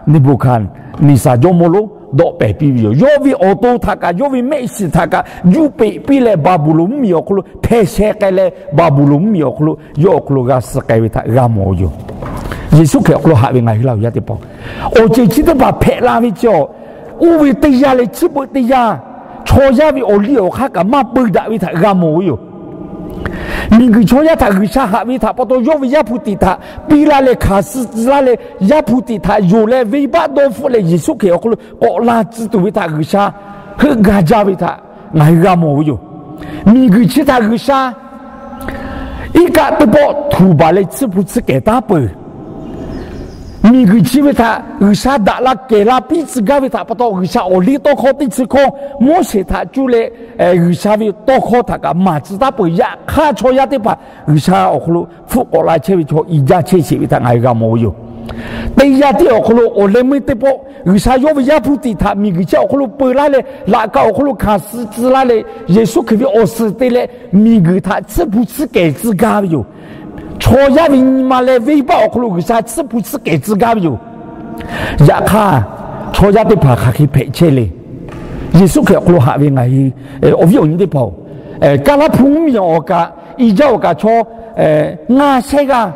Neˍbuˍhkaˍneˍsaˍ jawˇmawˇ lonˉ dawˆ pehˍ piˇ ve yoˬ. Yawˇ ve awˬ to htaꞈ kaꞈ, yawˇ ve mehˆ shiˍ htaꞈ kaꞈ juˇ peꞈ piˇ leh, Baˍbuˍlonˍ mvuhˇmiˬ awˬ hk'aw lo hpeh sheh k'ai leh, Baˍbuˍlonˍ mvuhˇmiˬ awˬ hk'aw lo yawˇ awˬ hk'aw lo g'a suh k'ai ve htaꞈ g'a mawˬ ve yoˬ. Yeˍsuˆ Hkriꞈ awˬ hk'aw lo haꞈ ve ngaˬ hui laˇ hui yaˇ teˇ hpaˍ, awˬ ceuˬ chi teˇ hpaˍ hpehꞈ la ve chi awˬ, oˇ ve teˇ yanˇ leh chi beuꞈ teˇ yanˇ, chaw yaˇ ve awˬ liˇ awˬ hk'aˇ kaꞈ maˇ peu daꞈ ve htaꞈ g'a mawˬ ve yoˬ. Miˬguiˬ chaw yaˇ htaꞈ G'uiˬsha haꞈ ve htaꞈ pa taw, yawˇ ve Yaˇ hpu tiꞈ htaꞈ piˇ laˇ leh, hkanˍ suh tcuh laˇ leh, Yaˇ hpu tiꞈ htaꞈ yonˍ leh, venˇbaˆ dawˇ hpfuhˆ leh, Yeˍsuˆ Hkriꞈ awˬ hk'aw lo k'awꞈ la tcuh tuˬ ve htaꞈ G'uiˬsha heuˆ gaˇ jaˇ ve htaꞈ ngaˬ hui g'a mawˬ ve yoˬ. Miˬguiˬ chi htaꞈ G'uiˬsha iˉ kaˆ teˇ pawˆ htuˬ baˬ leh tsuhˇ hpu tsuhˇ kehˬ taˉ peuˬ. Miˬguiˬ chi ve htaꞈ G'uiˬsha daꞈ la kehˬ la piˇ tcuh gaˇ ve htaꞈ pa taw, G'uiˬsha awˬ liˇ tawˇ hkawˇ teˇ chi hkawˇ Moˉseˍ htaꞈ cuˇ leh, G'uiˬsha ve tawˇ hkawˇ htaꞈ kaꞈ maˍ tcuh taˉ peuˬ. Yaꞈ hk'aˇ, chaw yaˇ teˇ hpaˍ G'uiˬsha awˬ hk'aw lo hpfuhˆ k'awꞈ la chehˇ ve chaw i jaˇ chehˇ sheˍ ve htaꞈ ngaˬ hui g'a mawˬ ve yoˬ. Teˇ yanˇ tiˉ awˬ hk'aw lo awˬ leh meuˇ teˇ pawˆ G'uiˬsha yawˇ ve Yaˇ hpu tiꞈ htaꞈ miˬguiˬ chi awˬ hk'aw lo peu laˇ leh, laꞈ ka awˬ hk'aw lo hkanˍ suh tcuh laˇ leh, Yeˍsuˆ Hkriꞈ ve awˬ suhˍ te leh, miˬguiˬ htaꞈ tsuhˇ hpu tsuhˇ kehˬ tcuh gaˇ ve yoˬ. Chaw yaˇ ve nyi ma leh venˇbaˆ awˬ hk'aw lo G'uiˬsha tsuhˇ hpu tsuhˇ kehˬ tcuh gaˇ ve yoˬ. Yaꞈ hk'aˇ, chaw yaˇ teˇ hpaˍ hk'aˬ hk'e hpehꞈ chehˇ le. Yeˍsuˆ Hkriꞈ awˬ hk'aw lo haꞈ ve ngaˬ hui awˬ viˉ awˬ nyi teˇ hpaˍ-oˬ, Kaˇlaˇhpu mvuhˇmiˬ awˬ kaꞈ, i jaˇ awˬ kaꞈ chaw ngaˇ shehˉ g'aˇ,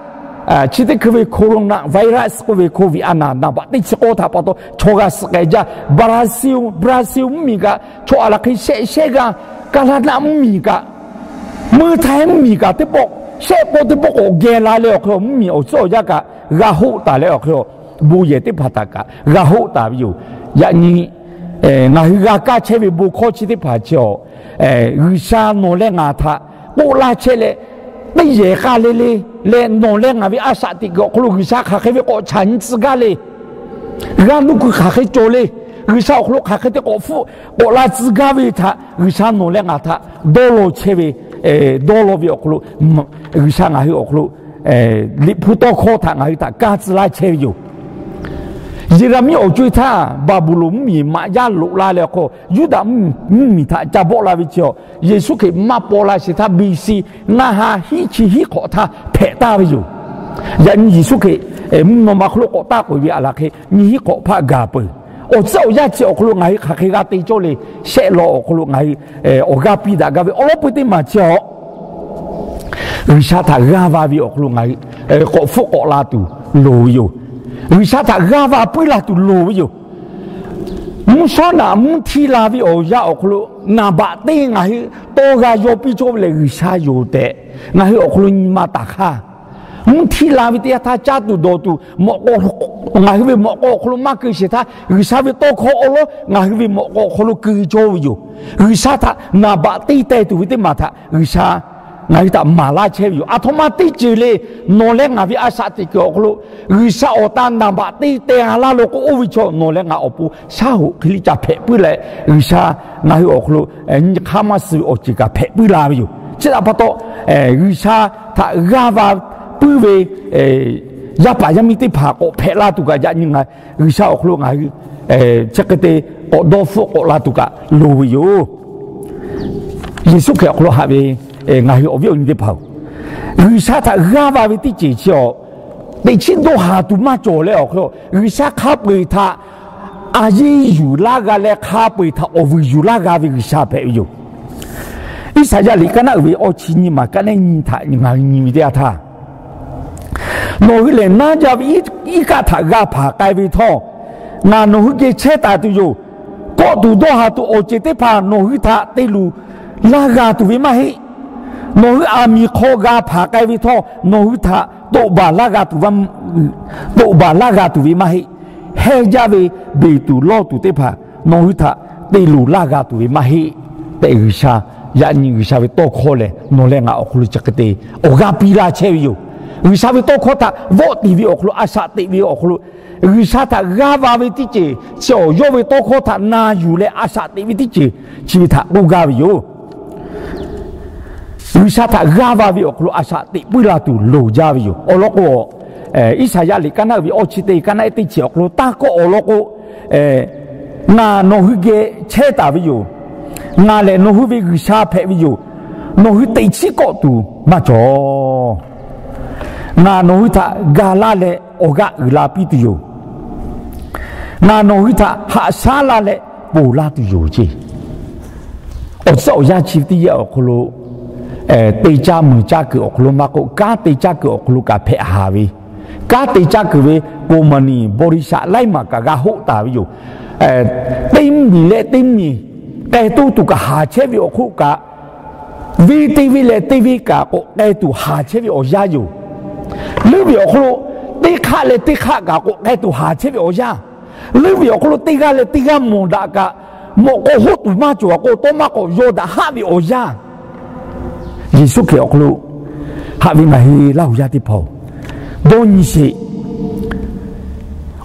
chi teˇ hkui ve coronavirus k'oˆ ve COVID a naˍ naˍ baꞈ teˇ chi k'awˇ htaꞈ pa taw chaw g'a suh k'ai jaˇ. Brazil, Brazil mvuhˇmiˬ kaꞈ chaw a laˬ hk'e shehˆ shehˉ g'aˇ, Kaˇlaˇnaˆ mvuhˇmiˬ kaꞈ, meuˇ htaiˇ mvuhˇmiˬ kaꞈ teˇ pawˆ shehˆ pawˆ teˇ pawˆ k'awꞈ geh la leh awˬ hk'e, mvuhˇmiˬ awˬ tcuhˉ awˬ yanˇ kaꞈ g'a hoˆ taˍ leh awˬ hk'e, bon yehˬ teˇ hpaˍ htaꞈ kaꞈ g'a hoˆ taˍ ve yoˬ. Yaꞈ nyi ngaˬ hui g'a kaˇ chehˇ ve bon hkawˇ chi teˇ hpaˍ chi awˬ, G'uiˬsha nawˬ leh ngaˬ htaꞈ k'oˆ laˇ chehˇ leh, teˇ yehˬ k'a le le leh nawˬ leh ngaˬ ve a shaꞈ teꞈ kuiˬ awˬ hk'aw lo G'uiˬsha hk'aˬ hk'e ve k'awꞈ chaꞈ nyi tcuh gaˇ le. G'aˇ nuˇ kuiˬ hk'aˬ hk'e cawˬ le. G'uiˬsha awˬ hk'aw lo hk'aˬ hk'e te k'awꞈ hpfuhˆ k'awꞈ la tcuh gaˇ ve htaꞈ G'uiˬsha nawˬ leh ngaˬ htaꞈ dawˇ law chehˇ ve, dawˇ law ve awˬ hk'aw lo, G'uiˬsha ngaˬ hui awˬ hk'aw lo Liꞈ hpu tawˇ hkawˇ htaꞈ ngaˬ hui htaꞈ kaˇ tcuh laˇ chehˇ ve yoˬ. Yeˍraˍmiˆ awˬ co-e htaˇ, Baˍbuˍlonˍ mvuhˇmiˬ maꞈ yaˇ loꞈ la leh awˬ hk'aw, Yuˇdaꞈ mvuhˇmiˬ htaꞈ ca bawˆ la ve chi awˬ, Yeˍsuˆ Hkriꞈ maˇ paw la sheˍ htaˇ B C ngaˇ ha hiˉ chi hiˉ hk'awꞈ htaˇ hpehꞈ taˍ ve yoˬ. Yaꞈ nyi Yeˍsuˆ Hkriꞈ mvuhˇ naw ma hk'oˆ lo k'awꞈ taˇ k'oꞈ-e ve a laˬ hk'e nyiˇ hiˉ hk'awꞈ hpaˆ gaˬ peuˬ. Awˬ tcuhˉ awˬ yanˇ chi awˬ hk'aw lo ngaˬ hui hk'aˬ hk'e g'a te cawˇ le. Shehˆ law awˬ hk'aw lo ngaˬ hui awˬ g'aˇ piˇ daꞈ gaˇ ve awˬ lawn peu teˇ maˬ chi awˬ, G'uiˬsha htaꞈ g'aˇ va ve awˬ hk'aw lo ngaˬ hui k'awꞈ hpfuhˆ k'awꞈ la tuˬ loˍ ve yoˬ. G'uiˬsha htaꞈ g'aˇ va puiˉ la tuˬ loˍ ve yoˬ. Mvuhˇ shawˉ naꞈ mvuhˇ htiˇ la ve awˬ yanˇ awˬ hk'aw lo naˍ baꞈ teˇ ngaˬ hui tawˇ g'a yaw piˇ cawˇ ve lehˬ, G'uiˬsha yoˬ tehꞈ ngaˬ hui awˬ hk'aw lo nyi ma taˍ hk'aˇ. Mvuhˇ htiˇ la ve teˇ yanˇ htaˇ caˇ tuˬ dawˬ tuˬ, ngaˬ hui ve mawꞈ k'aw awˬ hk'aw lo maˇ keu sheˍ htaˇ, G'uiˬsha ve tawˇ hkawˇ awˬ lawn ngaˬ hui ve mawꞈ k'aw awˬ hk'aw lo keu cawˇ ve yoˬ. G'uiˬsha htaꞈ naˍ baꞈ teˇ teh tuˬ ve teˇ maˬ htaꞈ G'uiˬsha ngaˬ hui htaꞈ maˍ laˇ chehˇ ve yoˬ. Aˬ htoꞈ ma teˇ ceuˬ le, nawˬ leh ngaˬ ve a shaꞈ teꞈ kuiˬ awˬ hk'aw lo G'uiˬsha awˬ tan naˍ baꞈ teˇ teh a laˇ lo k'o, oˇ ve chaw nawˬ leh ngaˬ awˬ pon shaˉ hoꞈ hk'e liˇ ca hpehꞈ puiˉ leh, G'uiˬsha ngaˬ hui awˬ hk'aw lo nyi hk'aˇ maˇ suh ve awˬ ceuˬ kaꞈ hpehꞈ puiˉ la ve yoˬ. Chi htaꞈ pa taw, G'uiˬsha htaꞈ g'aˇ va puiˉ ve yaˇ paˍ yaˇ miˇ teˇ hpaˍ k'awꞈ hpehꞈ la tuˬ kaꞈ, yaꞈ nyi ngaˬ G'uiˬsha awˬ hk'aw lo ngaˬ hui chi hk'e te k'awꞈ dawˇ hpfuhˆ k'awꞈ la tuˬ kaꞈ loˍ ve yoˬ. Yeˍsuˆ Hkriꞈ awˬ hk'aw lo haꞈ ve ngaˬ hui awˬ viˉ awˬ nyi teˇ hpaˍ-oˬ, G'uiˬsha htaꞈ g'aˇ va ve teˇ ceuˬ chi awˬ, teꞈ chiˉ dawˇ haˍ tuˬ maˇ cawˬ leh awˬ hk'e, G'uiˬsha hk'a peu-eˬ htaꞈ a yeˇ yuˬ laˇ g'a leh, hk'a peu-eˬ htaꞈ awˬ vuiˬ yuˬ laˇ g'a ve G'uiˬsha hpehꞈ ve yoˬ. Iˉsaˍyaˆ liꞈ kaˉ naˆ uiˍ ve awˇ chi nyiˇ maˬ kaˉ naˆ nyiˇ htaꞈ ngaˬ hui nyi ve teˇ yanˇ htaˇ, nawˬ hui lehˬ naˉ jaˇ ve iˉ kaˆ htaꞈ g'a hpanˍ k'ai ve htawˇ, ngaˬ nawˬ hui geh chehˇ taˍ tuˬ yoˬ. Kawˆ tuˬ dawˇ haˍ tuˬ awˬ ceuˬ teˇ hpaˍ nawˬ hui htaꞈ te luˬ laˇ g'a tuˬ ve maˇ heˆ. Nawˬ hui aˬ miˍ hk'aw g'a hpanˍ k'ai ve htawˇ, nawˬ hui htaꞈ toꞈ baˬ laˇ g'a tuˬ, toꞈ baˬ laˇ g'a tuˬ ve maˇ heˆ. Hehnˇ jaˇ ve beˬ tuˬ lawˇ tuˬ teˇ hpaˍ nawˬ hui htaꞈ te luˬ laˇ g'a tuˬ ve maˇ heˆ tehꞈ, G'uiˬsha, yaꞈ nyi G'uiˬsha ve tawˇ hkawˇ lehˬ nawˬ leh ngaˬ awˬ hk'aw lo chi hk'e te awˬ g'aˇ piˇ laˇ chehˇ ve yoˬ. G'uiˬsha ve tawˇ hkawˇ htaꞈ vawˆ tiˍ ve awˬ hk'aw lo, a shaꞈ teꞈ ve awˬ hk'aw lo, G'uiˬsha htaꞈ g'aˇ va ve teˇ ceuˬ chi awˬ yawˇ ve tawˇ hkawˇ htaꞈ na yuˬ leh a shaꞈ teꞈ ve teˇ ceuˬ chi ve htaꞈ k'oˆ gaˇ ve yoˬ. G'uiˬsha htaꞈ g'aˇ va ve awˬ hk'aw lo a shaꞈ teꞈ puiˉ la tuˬ loˍ jaˇ ve yoˬ. Awˬ lawn k'o, Iˉsaˍyaˆ liꞈ kaˉ naˆ uiˍ ve awˇ chi teˇ kaˉ naˆ ehˉ teˇ chi awˬ hk'aw lo taˇ kawˆ awˬ lawn k'o, ngaˬ nawˬ hui geh chehˇ taˍ ve yoˬ. Ngaˬ lehˬ nawˬ hui ve G'uiˬsha hpehꞈ ve yoˬ. Nawˬ hui teꞈ chiˉ kawˆ tuˬ maˇ cawˬ. Ngaˬ nawˬ hui htaꞈ ga laˇ leh awˬ g'aˇ uiˍ la piˇ tuˬ yoˬ. Ngaˬ nawˬ hui htaꞈ haꞈ shaˉ laˇ leh ponˬ laˇ tuˬ yoˬ ceˇ. Awˬ tcuhˉ awˬ yanˇ chi teˇ yanˇ awˬ hk'aw lo, te caˇ meuˬ caˇ kuiˬ awˬ hk'aw lo maˇ k'oˆ, kanˉ te caˇ kuiˬ awˬ hk'aw lo kaꞈ hpehꞈ haˍ ve, kanˉ te caˇ kuiˬ ve company บริษัท laiˉ maˬ kaꞈ g'a hoˆ taˍ ve yoˬ. Teˇ miˬ leh teˇ miˬ k'ai toˇ tuˬ kaꞈ haˍ chehˇ ve awˬ hk'oˆ kaꞈ, venˇ teˇ venˇ leh teˇ venˇ kaꞈ k'awꞈ k'ai tuˬ haˍ chehˇ ve awˬ yanˇ yoˬ. Leuˉ ve awˬ hk'aw lo teˇ hk'aˆ leh teˇ hk'aˆ kaꞈ k'awꞈ k'ai tuˬ haˍ chehˇ ve awˬ yanˇ, leuˉ ve awˬ hk'aw lo teˇ g'aˇ leh teˇ g'aˇ mawˬ daꞈ kaꞈ, mawꞈ k'aw hoˆ tuˬ maˇ cawˬ a k'o, tawˇ maˇ k'awꞈ yaw daꞈ haˆ ve awˬ yanˇ, Yeˍsuˆ Hkriꞈ awˬ hk'aw lo haꞈ ve ngaˬ hui Laˇ huˍ yaˇ teˇ hpaˍ-oˬ, dawˇ nyi sheˍ.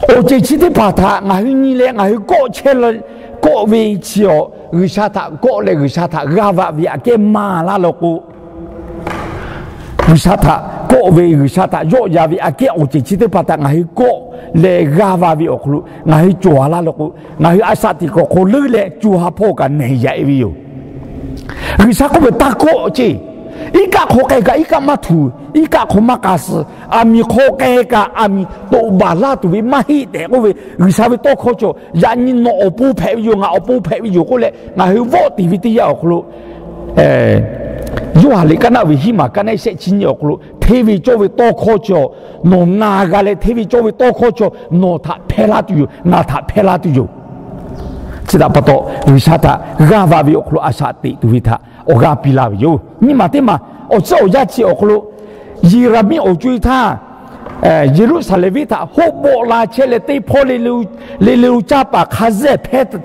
Awˬ ceuˬ chi teˇ hpaˍ htaꞈ ngaˬ hui nyi leh ngaˬ hui kawˆ chehˇ, kawˆ ve chi awˬ G'uiˬsha htaꞈ kawˆ leh G'uiˬsha htaꞈ g'aˇ vaꞈ ve aꞈ kehˉ maˇ laˇ law k'o, G'uiˬsha htaꞈ kawˆ ve, G'uiˬsha htaꞈ yawˆ yan ve aꞈ kehˉ awˬ ceuˬ chi teˇ hpaˍ htaꞈ ngaˬ hui kawˆ leh g'aˇ va ve awˬ hk'aw lo ngaˬ hui cawˬ a laˇ law k'o, ngaˬ hui a shaꞈ teꞈ kuiˬ awˬ hk'aw leuˉ leh co ha hpawˇ kaꞈ nehˬ yaꞈ e ve yoˬ. G'uiˬsha k'oˆ ve, taˇ kawˆ ceˇ. Iˉ kaˆ hk'aw k'ai kaꞈ iˉ kaˆ maˇ htuꞈ, iˉ kaˆ hk'aw maˇ k'a suh, aˬ miˍ hk'aw k'ai kaꞈ aˬ miˍ toꞈ baˬ laˇ tuˬ ve maˇ heˆ tehꞈ k'oˆ ve, G'uiˬsha ve tawˇ hkawˇ cawˬ. Yaꞈ nyi nawˬ awˬ pon hpehꞈ ve yoˬ, ngaˬ awˬ pon hpehꞈ ve yoˬ k'oˆ leh ngaˬ hui vawˆ tiˍ ve teˇ yanˇ awˬ hk'aw lo, Yoˇhanˬ liꞈ kaˉ naˆ ve hiˉ maˬ kaˉ naˆ shehˆ chi nyiˇ awˬ hk'aw lo hteˇ ve cawˇ ve tawˇ hkawˇ cawˬ. Nawˬ na g'a leh hteˇ ve cawˇ ve tawˇ hkawˇ cawˬ, nawˬ htaꞈ hpehˇ laˇ tuˬ yoˬ, ngaˬ htaꞈ hpehˇ laˇ tuˬ yoˬ. Chi htaꞈ pa taw, G'uiˬsha htaꞈ g'aˇ va ve awˬ hk'aw lo a shaꞈ teꞈ tuˬ ve htaꞈ awˬ g'aˇ piˇ laˇ ve yoˬ. Nyiˇ maˬ teˇ maˬ, awˬ tcuhˉ awˬ yanˇ chi awˬ hk'aw lo Yeˍraˍmiˆ awˬ co e htaˇ, Yeˍruˆsaˍlehnˍ venˇ htaꞈ hoˆ bawˆ la chehˇ leh teˇ hpawˇ le le lo caˇ paˍ hk'a zeˇ hpehˇ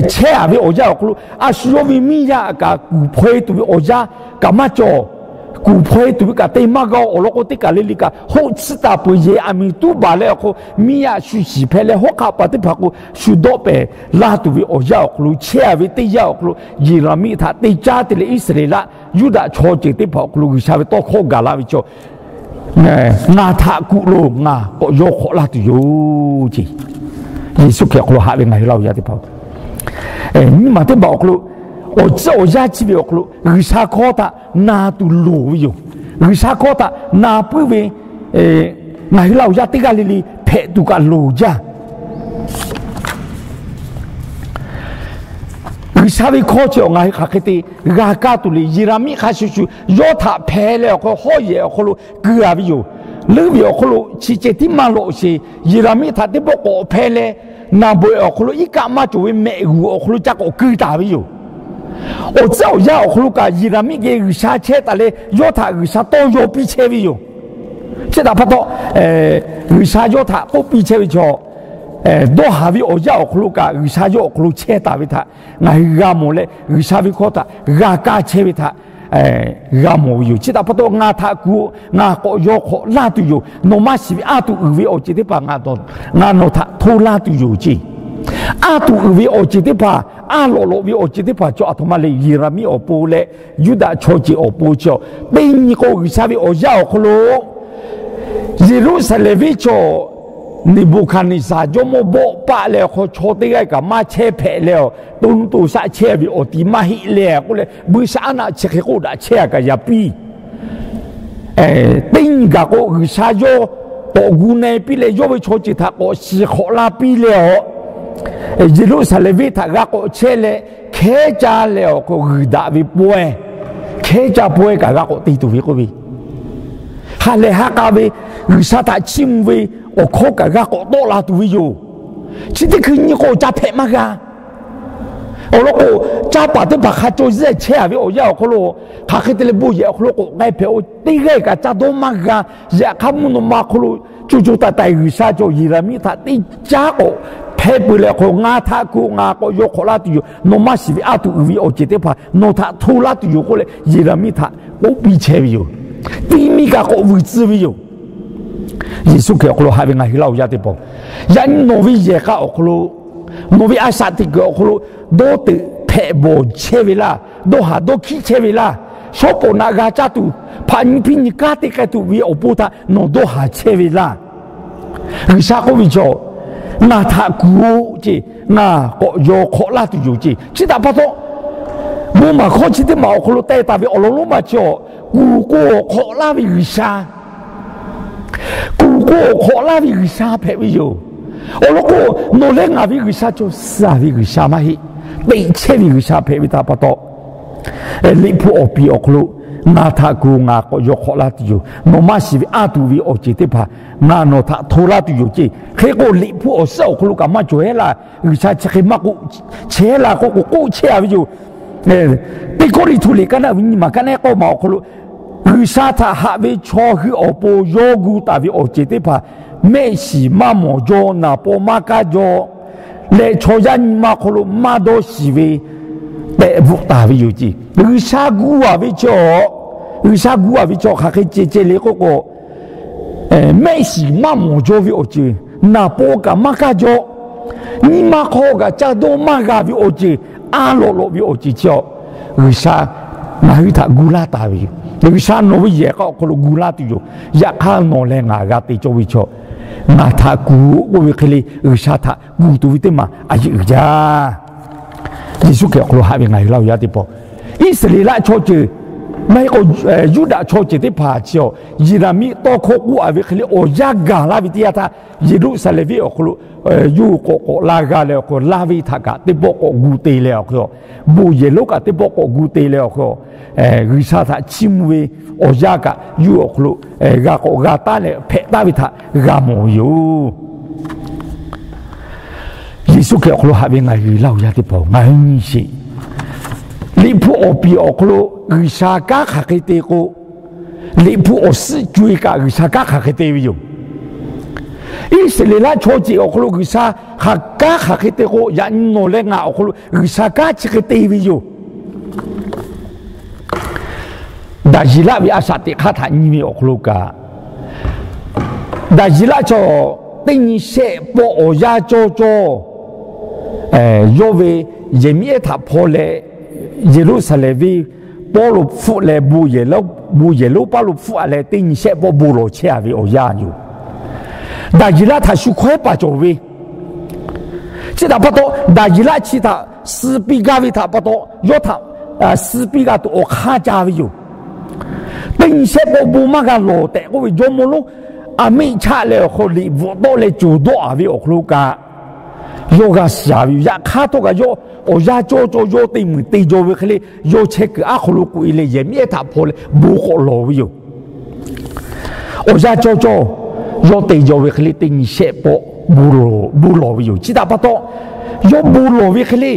chehˇ a ve awˬ yanˇ awˬ hk'aw lo, a shu yawˇ ve miˇ yaˇ kaꞈ kuˬ hpaw e tuˬ ve awˬ yanˇ kaꞈ maˇ cawˬ. Kuˬ hpaw e tuˬ ve kaꞈ te maˇ g'a awˬ lawn k'o, teˇ kaˬ le le kaꞈ hoˆ tsuhˇ taˍ peuˬ yehˬ aˬ miˍ tuˉ baˬ leh awˬ hk'aw, miˇ yaˇ shu shiˍ hpehˇ leh hawˉ hk'aˆ paˍ teˇ hpaˍ k'o shu dawˆ pehˍ laˇ tuˬ ve awˬ yanˇ awˬ hk'aw lo, chehˇ a ve teˇ yanˇ awˬ hk'aw lo, Yeˍraˍmiˆ htaꞈ te caˇ te leh Iˉsaˍreˍlaˆ Yuˇdaꞈ chaw ceuˬ teˇ hpaˍ awˬ hk'aw lo G'uiˬsha ve tawˇ hkawˇ gaˬ la ve chaw, ngaˬ htaꞈ kuˬ loˬ, ngaˬ k'awꞈ yaw hk'awꞈ laˇ tuˬ yoˬ ceˇ. Yeˍsuˆ Hkriꞈ awˬ hk'aw lo haꞈ ve ngaˬ hui Laˇ huˍ yaˇ teˇ hpaˍ, nyiˇ maˬ teˇ maˬ awˬ hk'aw lo, awˬ tcuhˉ awˬ yanˇ chi ve awˬ hk'aw lo G'uiˬsha hkawˇ htaꞈ na tuˬ loˍ ve yoˬ. G'uiˬsha hkawˇ htaꞈ na puiˉ ve ngaˬ hui Laˇ huˍ yaˇ teˇ g'aˇ le le hpehꞈ tuˬ kaꞈ loˍ jaˇ. G'uiˬsha ve hkawˇ chi awˬ ngaˬ hui hk'aˬ hk'e te g'a kaˇ tuˬ le. Yeˍraˍmiˆ hk'a shuˍ shuˍ yawˇ htaꞈ hpehˇ leh awˬ hk'aw hawˉ yehˬ awˬ hk'aw lo keu a ve yoˬ. Leuˉ ve awˬ hk'aw lo chi ceh tiˉ maˇ lawꞈ sheˍ. Yeˍraˍmiˆ htaꞈ teˇ pawˆ k'awꞈ hpehˇ leh, naˍ bawehˬ awˬ hk'aw lo iˉ kaˆ maˇ cawˬ ve mehꞈ g'uˬ awˬ hk'aw lo ca k'awꞈ keu taˍ ve yoˬ. Awˬ tcuhˉ awˬ yanˇ awˬ hk'aw lo kaꞈ Yeˍraˍmiˆ geh G'uiˬsha chehˇ taˍ leh yawˇ htaꞈ G'uiˬsha tawˇ yaw piˇ chehˇ ve yoˬ. Chi htaꞈ pa taw, G'uiˬsha yawˇ htaꞈ k'oˆ piˇ chehˇ ve chaw, dawˇ haˍ ve awˬ yanˇ awˬ hk'aw lo kaꞈ G'uiˬsha yawˇ awˬ hk'aw lo chehˇ taˍ ve htaꞈ ngaˬ hui g'a mawˬ leh, G'uiˬsha ve hkawˇ htaꞈ g'a kaˇ chehˇ ve htaꞈ g'a mawˬ ve yoˬ. Chi htaꞈ pa taw, ngaˬ htaꞈ kuˬ, ngaˬ k'awꞈ yaw hk'awꞈ laˇ tuˬ yoˬ. Nawˬ maˇ shiˍ ve aˬ tuˬ uiˍ ve awˬ ceuˬ teˇ hpaˍ ngaˬ nawˬ htaꞈ hto laˇ tuˬ yoˬ ceˇ. Aˬ tuˬ uiˍ ve awˬ ceuˬ teˇ hpaˍ, aˬ lawꞈ lawꞈ ve awˬ ceuˬ teˇ hpaˍ chaw aˬ htoꞈ ma le, Yeˍraˍmiˆ awˬ pon leh Yuˇdaꞈ chaw ceuˬ awˬ pon chi a, teˇ nyi k'o G'uiˬsha ve awˬ yanˇ awˬ hk'aw lo Yeˍruˆsaˍlehnˍ venˇ chaw Neˍbuˍhkaˍneˍsaˍ jawˇmawˇ bawˆ paˆ leh awˬ hk'aw, chaw teˇ g'aˇ kaꞈ maˇ chehˇ hpehꞈ leh, to nuˇ to shaˆ chehˇ ve awˬ ti maˇ heˆ leh k'oˆ leh, buiˇshaˆaˉnaˆ chi hk'e k'oˆ daꞈ chehˇ a kaꞈ yaꞈ piˇ. Teˇ nyi gaˬ k'o, G'uiˬsha yawˇ k'awꞈ gu na e piˇ leh, yawˇ ve chaw ceuˬ htaꞈ k'awꞈ shiˍ hk'awꞈ la piˇ leh a, Yeˍruˆsaˍlehnˍ venˇ htaꞈ g'a k'awꞈ chehˇ leh, hkehˉ caˇ leh awˬ hk'aw g'uiˬ daꞈ ve pawehˇ, hkehˉ caˇ pawehˇ kaꞈ g'a k'awꞈ te tuˬ ve k'oˆ ve, ha lehˬ ha k'a ve G'uiˬsha htaꞈ chiˇ mvuh ve awˬ hkawˇ kaꞈ g'a k'awꞈ tawˆ la tuˬ ve yoˬ. Chi teˇ hkui nyi k'o ca hpehꞈ maˇ g'a. Awˬ lawn k'o, caˇ paˍ teˇ hpaˍ hk'a caw zuhˇ chehˇ a ve awˬ yanˇ awˬ hk'aw lo, hk'aˬ hk'e te leh bon yehˬ awˬ hk'aw lo k'awꞈ k'ai hpehꞈ-o. Teˇ g'aˇ kaꞈ caˇ dawˇ maˇ g'a. Yaꞈ hk'aˇ mvuhˇ naw ma hk'aw lo co co taiˍ taiˍ G'uiˬsha cawˬ Yeˍraˍmiˆ htaꞈ teˇ caˉ k'awꞈ hpehˇ peuˬ leh awˬ hk'aw lo, Ngaˬ htaꞈ kuˬ, ngaˬ k'awꞈ yaw hk'awꞈ laˇ tuˬ yoˬ. Nawˬ maˇ shiˍ ve a tuˬ uiˍ ve awˬ ceuˬ teˇ hpaˍ nawˬ htaꞈ hto laˇ tuˬ yoˬ k'oˆ leh Yeˍraˍmiˆ htaꞈ k'oˆ piˇ chehˇ ve yoˬ. Teˇ miˇ kaꞈ k'awꞈ vuiˬ tcuh ve yoˬ. Yeˍsuˆ Hkriꞈ awˬ hk'aw lo haꞈ ve ngaˬ hui laˇ awˬ yaˇ teˇ hpaˍ, yaꞈ nyi nawˬ ve yehˬ k'a awˬ hk'aw lo, nawˬ ve a shaꞈ teꞈ kuiˬ awˬ hk'aw lo dawˇ teuꞈ hpehꞈ bawˬ chehˇ ve laˇ, dawˇ haˍ dawˇ hkiˆ chehˇ ve laˇ, shawˉ pawˍ naꞈ g'a caˇ tuˬ, hpaꞈ nyi hpiˇ nyi kanˉ te k'ai tuˬ ve awˬ pon htaꞈ nawˬ dawˇ haˍ chehˇ ve laˇ. G'uiˬsha k'oˆ ve chaw, Ngaˬ htaꞈ kuˬ-o ce, ngaˬ k'awꞈ yaw hk'awꞈ laˇ tuˬ yoˬ ce. Chi htaꞈ pa taw, bon maˬ hkawˇ chi teˇ maˬ awˬ hk'aw lo teh taˍ ve awˬ lawn lonˉ ma chi awˬ, kuˬ k'o awˬ hk'awꞈ laˇ ve G'uiˬsha, kuˬ k'o awˬ hk'awꞈ laˇ ve G'uiˬsha hpehꞈ ve yoˬ. Awˬ lawn k'o, nawˬ leh ngaˬ ve G'uiˬsha chaw suh a ve G'uiˬsha maˇ heˆ. Teꞈ chehˇ ve G'uiˬsha hpehꞈ ve htaꞈ pa taw, Liꞈ hpu awˬ piˍ awˬ hk'aw lo, Ngaˬ htaꞈ kuˬ, ngaˬ k'awꞈ yaw hk'awꞈ laˇ tuˬ yoˬ. Nawˬ maˇ shiˍ ve a tuˬ ve awˬ ceuˬ teˇ hpaˍ ngaˬ nawˬ htaꞈ hto laˇ tuˬ yoˬ ce. Hk'e k'o, Liꞈ hpu awˬ suhˉ awˬ hk'aw lo kaꞈ maˇ cawˬ heˉ laˇ. G'uiˬsha chi hk'e maˇ k'oˆ chehˇ laˇ k'oˆ k'o, k'oˆ chehˇ a ve yoˬ. Teˇ Kawˇrenˍhtuˆ liꞈ kaˉ naˆ ve nyiˇ maˬ kaˉ naˆ k'awˇ maˬ awˬ hk'aw lo, G'uiˬsha htaꞈ haꞈ ve chaw hui awˬ pon yawˇ gu taˍ ve awˬ ceuˬ teˇ hpaˍ, mehˆ shiˍ maˇ mawˬ jaw, naˍ paw maˇ kaˇ jaw leh chaw yaˇ nyi ma hk'aw lo maˇ dawˇ shiˍ ve tehꞈ bvuhꞈ taˍ ve yoˬ ce. G'uiˬsha gu a ve chaw, G'uiˬsha gu a ve chaw hk'aˬ hk'e ceh ceh le k'oˆ k'o, mehˆ shiˍ maˇ mawˬ jaw ve awˬ ceuˬ, naˍ paw kaꞈ maˇ kaˇ jaw, nyi ma hk'aw kaꞈ caˇ dawˇ maˇ g'a ve awˬ ceuˬ, a lawꞈ lawꞈ ve awˬ ceuˬ chi awˬ, G'uiˬsha ngaˬ hui htaꞈ gu laˇ taˍ ve yoˬ. G'uiˬsha nawˬ ve yehˬ k'a awˬ hk'aw lo gu laˇ tuˬ yoˬ. Yaꞈ hk'aˇ nawˬ leh ngaˬ g'a te cawˇ ve chaw, Ngaˬ htaꞈ kuˬ-o k'oˆ ve hk'e le, G'uiˬsha htaꞈ kuˬ tuˬ ve teˇ maˬ a yeꞈ uiˍ jaˇ. Yeˍsuˆ Hkriꞈ awˬ hk'aw lo haꞈ ve ngaˬ hui laˇ awˬ yaˇ teˇ hpaˍ, Iˉsaˍreˍlaˆ chaw ceuˬ, maˇ heˆ k'o, Yuˇdaꞈ chaw ceuˬ teˇ hpaˍ chi awˬ, Yeˍraˍmiˆ tawˇ hkawˇ k'oˆ a ve hk'e le awˬ yanˇ gaˬ laˇ ve teˇ yanˇ htaˇ, Yeˍruˆsaˍlehnˍ venˇ awˬ hk'aw lo yawˇ hui k'awꞈ k'awꞈ la g'a leh awˬ hk'aw lo, laˇ venˇ htaꞈ kaꞈ teˇ pawˆ k'awꞈ gu te leh awˬ hk'aw lo, bon yehˬ lonˉ kaꞈ teˇ pawˆ k'awꞈ gu te leh awˬ hk'aw lo, G'uiˬsha htaꞈ chiˇ mvuh ve awˬ yanˇ kaꞈ yawˇ hui awˬ hk'aw lo g'a k'awꞈ g'a taˉ leh hpehꞈ taˉ ve htaꞈ g'a mawˬ ve yoˬ. Yeˍsuˆ Hkriꞈ awˬ hk'aw lo haꞈ ve ngaˬ hui laˇ awˬ yaˇ teˇ hpaˍ, ngaˬ hui nyi sheˍ. Liꞈ hpu awˬ piˍ awˬ hk'aw lo G'uiˬsha kanˉ hk'aˬ hk'e te k'o, Liꞈ hpu awˬ suhˉ co-e kaꞈ G'uiˬsha kanˉ hk'aˬ hk'e te ve yoˬ. Iˉsaˍreˍlaˆ chaw ceuˬ awˬ hk'aw lo G'uiˬsha hk'aˬ kanˉ hk'aˬ hk'e te k'o, yaꞈ nyi nawˬ leh ngaˬ awˬ hk'aw lo G'uiˬsha kanˉ chi hk'e te ve yoˬ. Daˍyeˍlaˆ ve a shaꞈ teꞈ hk'aˇ htaꞈ nyi ve awˬ hk'aw lo kaꞈ, Daˍyeˍlaˆ chaw teˇ nyi shehˆ pawˆ awˬ yanˇ cawˇ cawˇ, yawˇ ve yehˬ miˉ ehˉ htaꞈ hpaw leh, Yeˍruˆsaˍlehnˍ venˇ pawˆ lo hpfuhˆ leh, bon yehˬ lonˉ paˇ lo hpfuhˆ a leh teˇ nyi shehˆ pawˆ bon lawˬ chehˇ a ve awˬ yanˇ yoˬ. Daˍyeˍlaˆ htaꞈ shu hkawehˉ paˍ cawˬ ve, chi htaꞈ pa taw, Daˍyeˍlaˆ chi htaꞈ suh piˇ gaˇ ve htaꞈ pa taw, yawˇ htaꞈ suh piˇ g'a tuˬ awˬ hk'aˇ ca ve yoˬ. Teˇ nyi shehˆ pawˆ bon maˇ g'a lawˬ tehꞈ k'oˆ ve jawˇmawˇ lonˉ aˬ miˆ chaˆ leh awˬ hk'aw lo liꞈ bvuhꞈ tawˆ leh coˬ dawˆ a ve awˬ hk'aw lo kaꞈ, yawˇ g'a shiˍ a ve yoˬ. Yaꞈ hk'aˇ htawˇ kaꞈ yawˇ awˬ yanˇ cawˇ cawˇ yawˇ te mui te jaw ve hk'e le, yawˇ chehˇ kuiˬ aˉ hk'aw lo k'oꞈ e leh yehˬ miˉ ehˉ htaꞈ hpaw leh bon k'awꞈ lawˬ ve yoˬ. Awˬ yanˇ cawˇ cawˇ yawˇ te jaw ve hk'e le, teˇ nyi shehˆ pawˆ bon lawˬ ve yoˬ. Chi htaꞈ pa taw, yawˇ bon lawˬ ve hk'e le,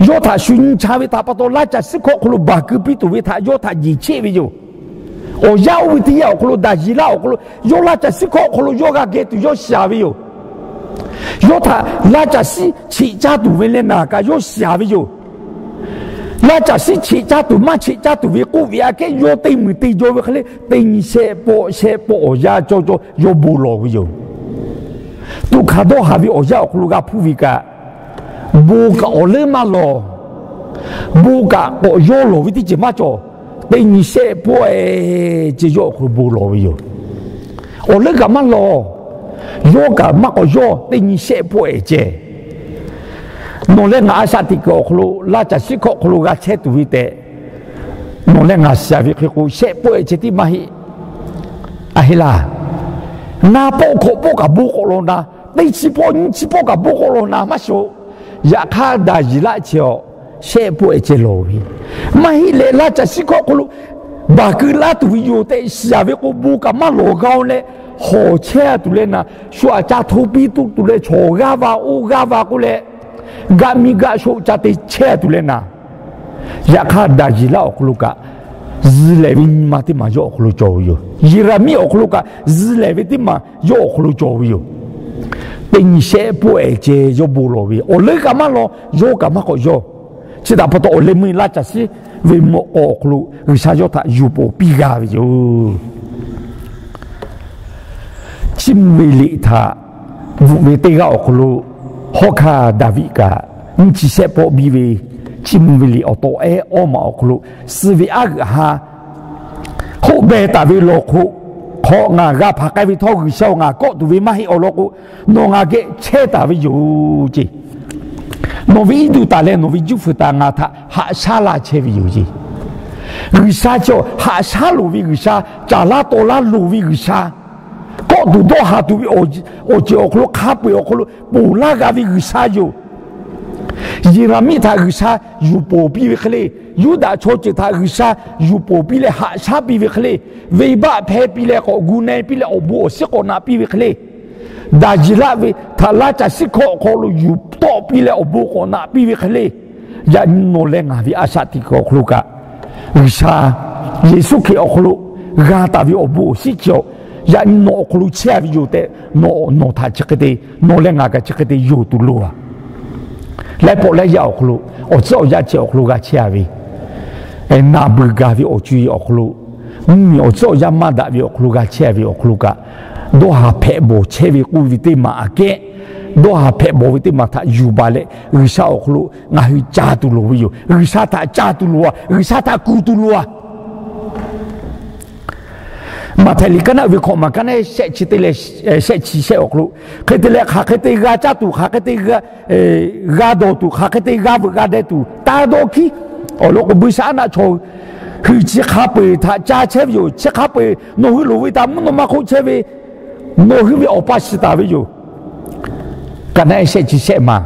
yawˇ htaꞈ shu nyi cha ve htaꞈ pa taw, laˇ caˬ shiˉ hkawˆ hk'aw lo baˬ keu piˇ tuˬ ve htaꞈ yawˇ htaꞈ jeˬ chehˇ ve yoˬ. Awˬ yanˇ oˇ ve teˇ yanˇ awˬ hk'aw lo, Daˍyeˍlaˆ awˬ hk'aw lo, yawˇ laˇ caˬ shiˉ hkawˆ hk'aw lo yawˇ g'a geh tuˬ yawˇ shiˍ a ve yoˬ. Yawˇ htaꞈ laˇ caˬ shiˉ cheꞈ caˇ tuˬ ve leh naˬ kaꞈ yawˇ shiˍ a ve yoˬ. Laˇ caˬ shiˉ cheꞈ caˇ tuˬ maˇ cheꞈ caˇ tuˬ ve k'oˆ ve aꞈ kehˉ yawˇ te mui te jaw ve hk'e le, teˇ nyi shehˆ pawˆ shehˆ pawˆ awˬ yanˇ cawˇ cawˇ yawˇ bon lawˬ ve yoˬ. Tuꞈ hkanˍ dawˇ haˍ ve awˬ yanˇ awˬ hk'aw lo g'a hpuˇ ve kaꞈ, bon kaꞈ awˬ leuˉ maˇ lawˬ. Bon kaꞈ k'awꞈ yawˇ lawˬ ve teˇ ceuˬ maˇ cawˬ. Teˇ nyi shehˆ pawˆ ehˉ ceh yawˇ awˬ hk'aw lo bon lawˬ ve yoˬ. Awˬ leuˉ kaꞈ maˇ lawˬ. Yawˇ kaꞈ maˇ k'awꞈ yawˇ, teˇ nyi shehˆ pawˆ ehˉ ceh. Nawˬ leh ngaˬ a shaꞈ teꞈ kuiˬ awˬ hk'aw lo, laˇ caˬ shiˉ hkawˆ hk'aw lo g'a chehˇ tuˬ ve tehꞈ, nawˬ leh ngaˬ shiˍ a ve hk'e k'o, shehˆ pawˆ ehˉ ceh tiˉ maˇ heˆ. A heˆ laˇ. Ngaˇ pawˆ hkawꞈ pawˆ kaꞈ bon k'awꞈ lawˬ na, teˇ chi pawˆ nyiˇ chi pawˆ kaꞈ bon k'awꞈ lawˬ na maˇ shoˍ. Yaꞈ hk'aˇ, Daˍyeˍlaˆ chi awˬ shehˆ pawˆ ehˉ ceh lawˬ ve, maˇ heˆ leh laˇ caˬ shiˉ hkawˆ hk'aw lo baˬ keu laˇ tuˬ ve yoˬ tehꞈ shiˍ a ve k'o, bon kaꞈ maˇ lawˬ g'a-o leh, hawˬ chehˇ a tuˬ leh naˬ, shu aꞈ ca hto piˇ tuˬ leh chaw g'aˇ va oˇ g'aˇ va k'oˆ leh, gaˆ miˇ gaˆ shoˆ ca te chehˇ tuˬ leh naˍ. Yaꞈ hk'aˇ, Daˍyeˍlaˆ awˬ hk'aw lo kaꞈ zuh lehˬ ve nyi ma teˇ maˬ yawˇ awˬ hk'aw lo cawˬ ve yoˬ. Yeˍraˍmiˆ awˬ hk'aw lo kaꞈ zuh lehˬ ve teˇ maˬ yawˇ awˬ hk'aw lo cawˬ ve yoˬ. Teˇ nyi shehˆ pawˆ ehˍ ceh yawˇ bon lawˬ ve, awˬ leuˉ kaꞈ maˇ law, yawˇ kaꞈ maˇ k'awꞈ yawˇ. Chi htaꞈ pa taw, awˬ leh meuˇ laˇ caˬ shiˉ ve mawꞈ k'aw awˬ hk'aw lo G'uiˬsha yawˇ htaꞈ yuˬ poˍ piˇ g'a ve yoˬ. Chiˇ mvuh ve liꞈ htaꞈ bvuhꞈ ve teˇ g'aˇ awˬ hk'aw lo, hawˉ hkanˇ Daˍviˆ kaꞈ nyiˇ chi shehˆ pawˆ biˇ ve, Chiˇ mvuh ve liꞈ awˬ taw ehˉ awˇ maˬ awˬ hk'aw lo, suh ve aˉ g'euꞈ ha hoˆ beh taˍ ve lawˬ hk'oˆ, hk'awꞈ ngaˬ g'a hpanˍ k'ai ve htawˇ, G'uiˬsha-oˬ, ngaˬ kawˆ tuˬ ve maˇ heˆ awˬ lawn k'o, nawˬ ngaˬ geh chehˇ taˍ ve yoˬ ceˇ. Nawˬ ve iˉ duˬ taˍ leh nawˬ ve juˇ fuiˍ taˍ ngaˬ htaꞈ haꞈ shaˉ laˇ chehˇ ve yoˬ ceˇ. G'uiˬsha chi haꞈ shaˉ loˍ ve G'uiˬsha, caˍ laˇ taw laˇ loˍ ve G'uiˬsha, kawˆ tuˬ dawˇ haˍ tuˬ ve awˬ ceuˬ awˬ hk'aw lo hk'a peu-eˬ awˬ hk'aw lo ponˬ laˇ g'a ve G'uiˬsha yoˬ. Yeˍraˍmiˆ htaꞈ G'uiˬsha yuˬ poˍ piˇ ve hk'e le, Yuˇdaꞈ chaw ceuˬ htaꞈ G'uiˬsha yuˬ poˍ piˇ leh haꞈ shaˉ piˇ ve hk'e le, venˇbaˆ hpehˇ piˇ leh k'awꞈ gu na piˇ leh awˬ bon awˬ shinˉ k'awꞈ naꞈ piˇ ve hk'e le, Daˍyeˍlaˆ ve htaꞈ laˇ caˬ shiˉ hkawˇ awˬ hk'aw lo yuˬ tawˆ piˇ leh awˬ bon k'awꞈ naꞈ piˇ ve hk'e le, yaꞈ nyi nawˬ leh ngaˬ ve a shaꞈ teꞈ kuiˬ awˬ hk'aw lo kaꞈ, G'uiˬsha Yeˍsuˆ Hkriꞈ awˬ hk'aw lo g'a taˍ ve awˬ bon awˬ shinˉ chi awˬ, yaꞈ nyi nawˬ awˬ hk'aw lo chehˇ ve yoˬ tehꞈ, nawˬ nawˬ htaꞈ chi hk'e te, nawˬ leh ngaˬ kaꞈ chi hk'e te yonˍ tuˬ loˍ a. Laiˉ pawˆ laiˉ yaˇ awˬ hk'aw lo, awˬ tcuhˉ awˬ yanˇ chi awˬ hk'aw lo g'a chehˇ a ve, naˬ beuˬ gaˬ ve awˬ co-e awˬ hk'aw lo, mvuhˇmiˬ awˬ tcuhˉ awˬ yanˇ maˇ daꞈ ve awˬ hk'aw lo g'a chehˇ ve awˬ hk'aw lo kaꞈ, dawˇ haˍ hpehꞈ bawˬ chehˇ ve k'oˆ ve teˇ maˬ aꞈ kehˉ, dawˇ haˍ hpehꞈ bawˬ ve teˇ maˬ htaꞈ yuˬ baˬ leh G'uiˬsha awˬ hk'aw lo ngaˬ hui ca tuˬ loˍ ve yoˬ. G'uiˬsha htaꞈ ca tuˬ loˍ a, G'uiˬsha htaꞈ kuˬ tuˬ loˍ a. Maꞈhtehˍ liꞈ kaˉ naˆ uiˍ ve hkawꞈ maˬ kaˉ naˆ shehˆ chi teˇ leh shehˆ chi shehˆ awˬ hk'aw lo, hk'e te leh hk'aˬ hk'e te g'a caˇ tuˬ, hk'aˬ hk'e te g'a dawˬ tuˬ, hk'aˬ hk'e te g'a veuꞈ g'a deh tuˬ taˇ dawˇ hkiˉ. Awˬ lawn k'o, buiˇshaˆaˉnaˆ chaw hui chi hk'a peu-eˬ htaꞈ ca chehˇ ve yoˬ. Chi hk'a peu-eˬ nawˬ hui loˍ ve htaꞈ mvuhˇ naw ma hk'oˆ chehˇ ve, nawˬ hui ve awˬ pa shiˍ taˍ ve yoˬ. Kaˉ naˆ shehˆ chi shehˆ maˬ,